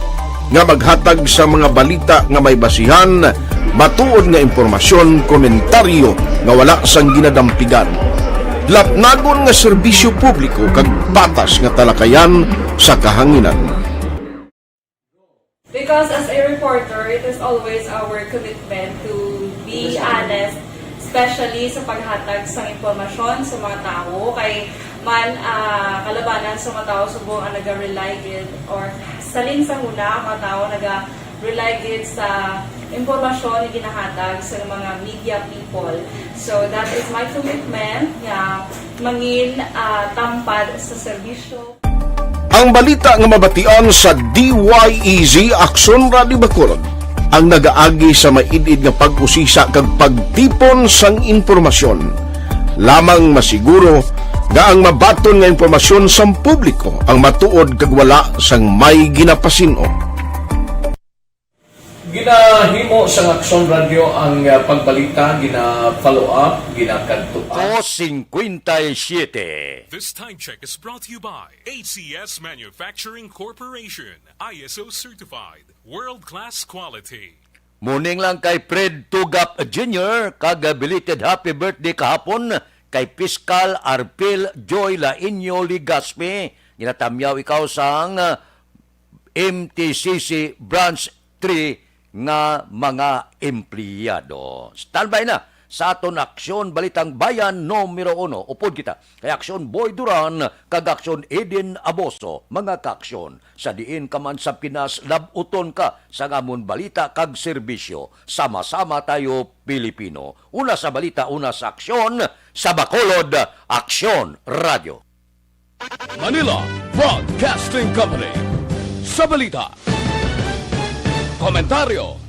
nga maghatag sa mga balita nga may basihan, matuod nga impormasyon, komentaryo nga wala sang ginadampigan, lapnagon nga serbisyo publiko kag patas nga talakayan sa kahanginan. Because as a reporter, it is always our commitment to be honest, especially sa paghatag sang impormasyon sa mga tawo. Kay man, ah, kalabanan sa mga tawo subong ang naga-rely gid, or salin sa huna ang mga tawo naga-rely gid sa impormasyon nga ginahatag sa mga media people. So that is my commitment nga mangin, ah, tampad sa serbisyo. Ang balita nga mabatian sa D Y E Z Aksyon Radio Bacolod ang nagaagi sa maid-id nga pag-usisa kag pagtipon sang impormasyon. Lamang masiguro nga ang mabaton nga impormasyon sang publiko ang matuod kag wala sang may ginapasin-o. Ginahimo sang Aksyon Radio ang, ah, pagbalita, gina-follow up, ginakadtuan. Dos cincuenta y siete. This time check is brought to you by A C S Manufacturing Corporation, I S O certified, world-class quality. Morning lang kay Fred Tugap Junior, kag belated happy birthday kahapon kay Piskal Arpil Joy Lainio Ligaspi. Ginatamyaw ikaw sang, ah, M T C C Branch three nga mga empleyado. Standby na sa aton Aksyon Balitang Bayan numero uno. Upod kita kay Aksyon Boy Duran kag Aksyon Eden Aboso, mga kaaksyon. Sa diin ka man sa Pinas, lab-uton ka sang amon balita kag serbisyo. Sama-sama tayo, Pilipino. Una sa balita, una sa aksyon, sa Bacolod, Aksyon Radio. Manila Broadcasting Company. Sa balita, komentaryo,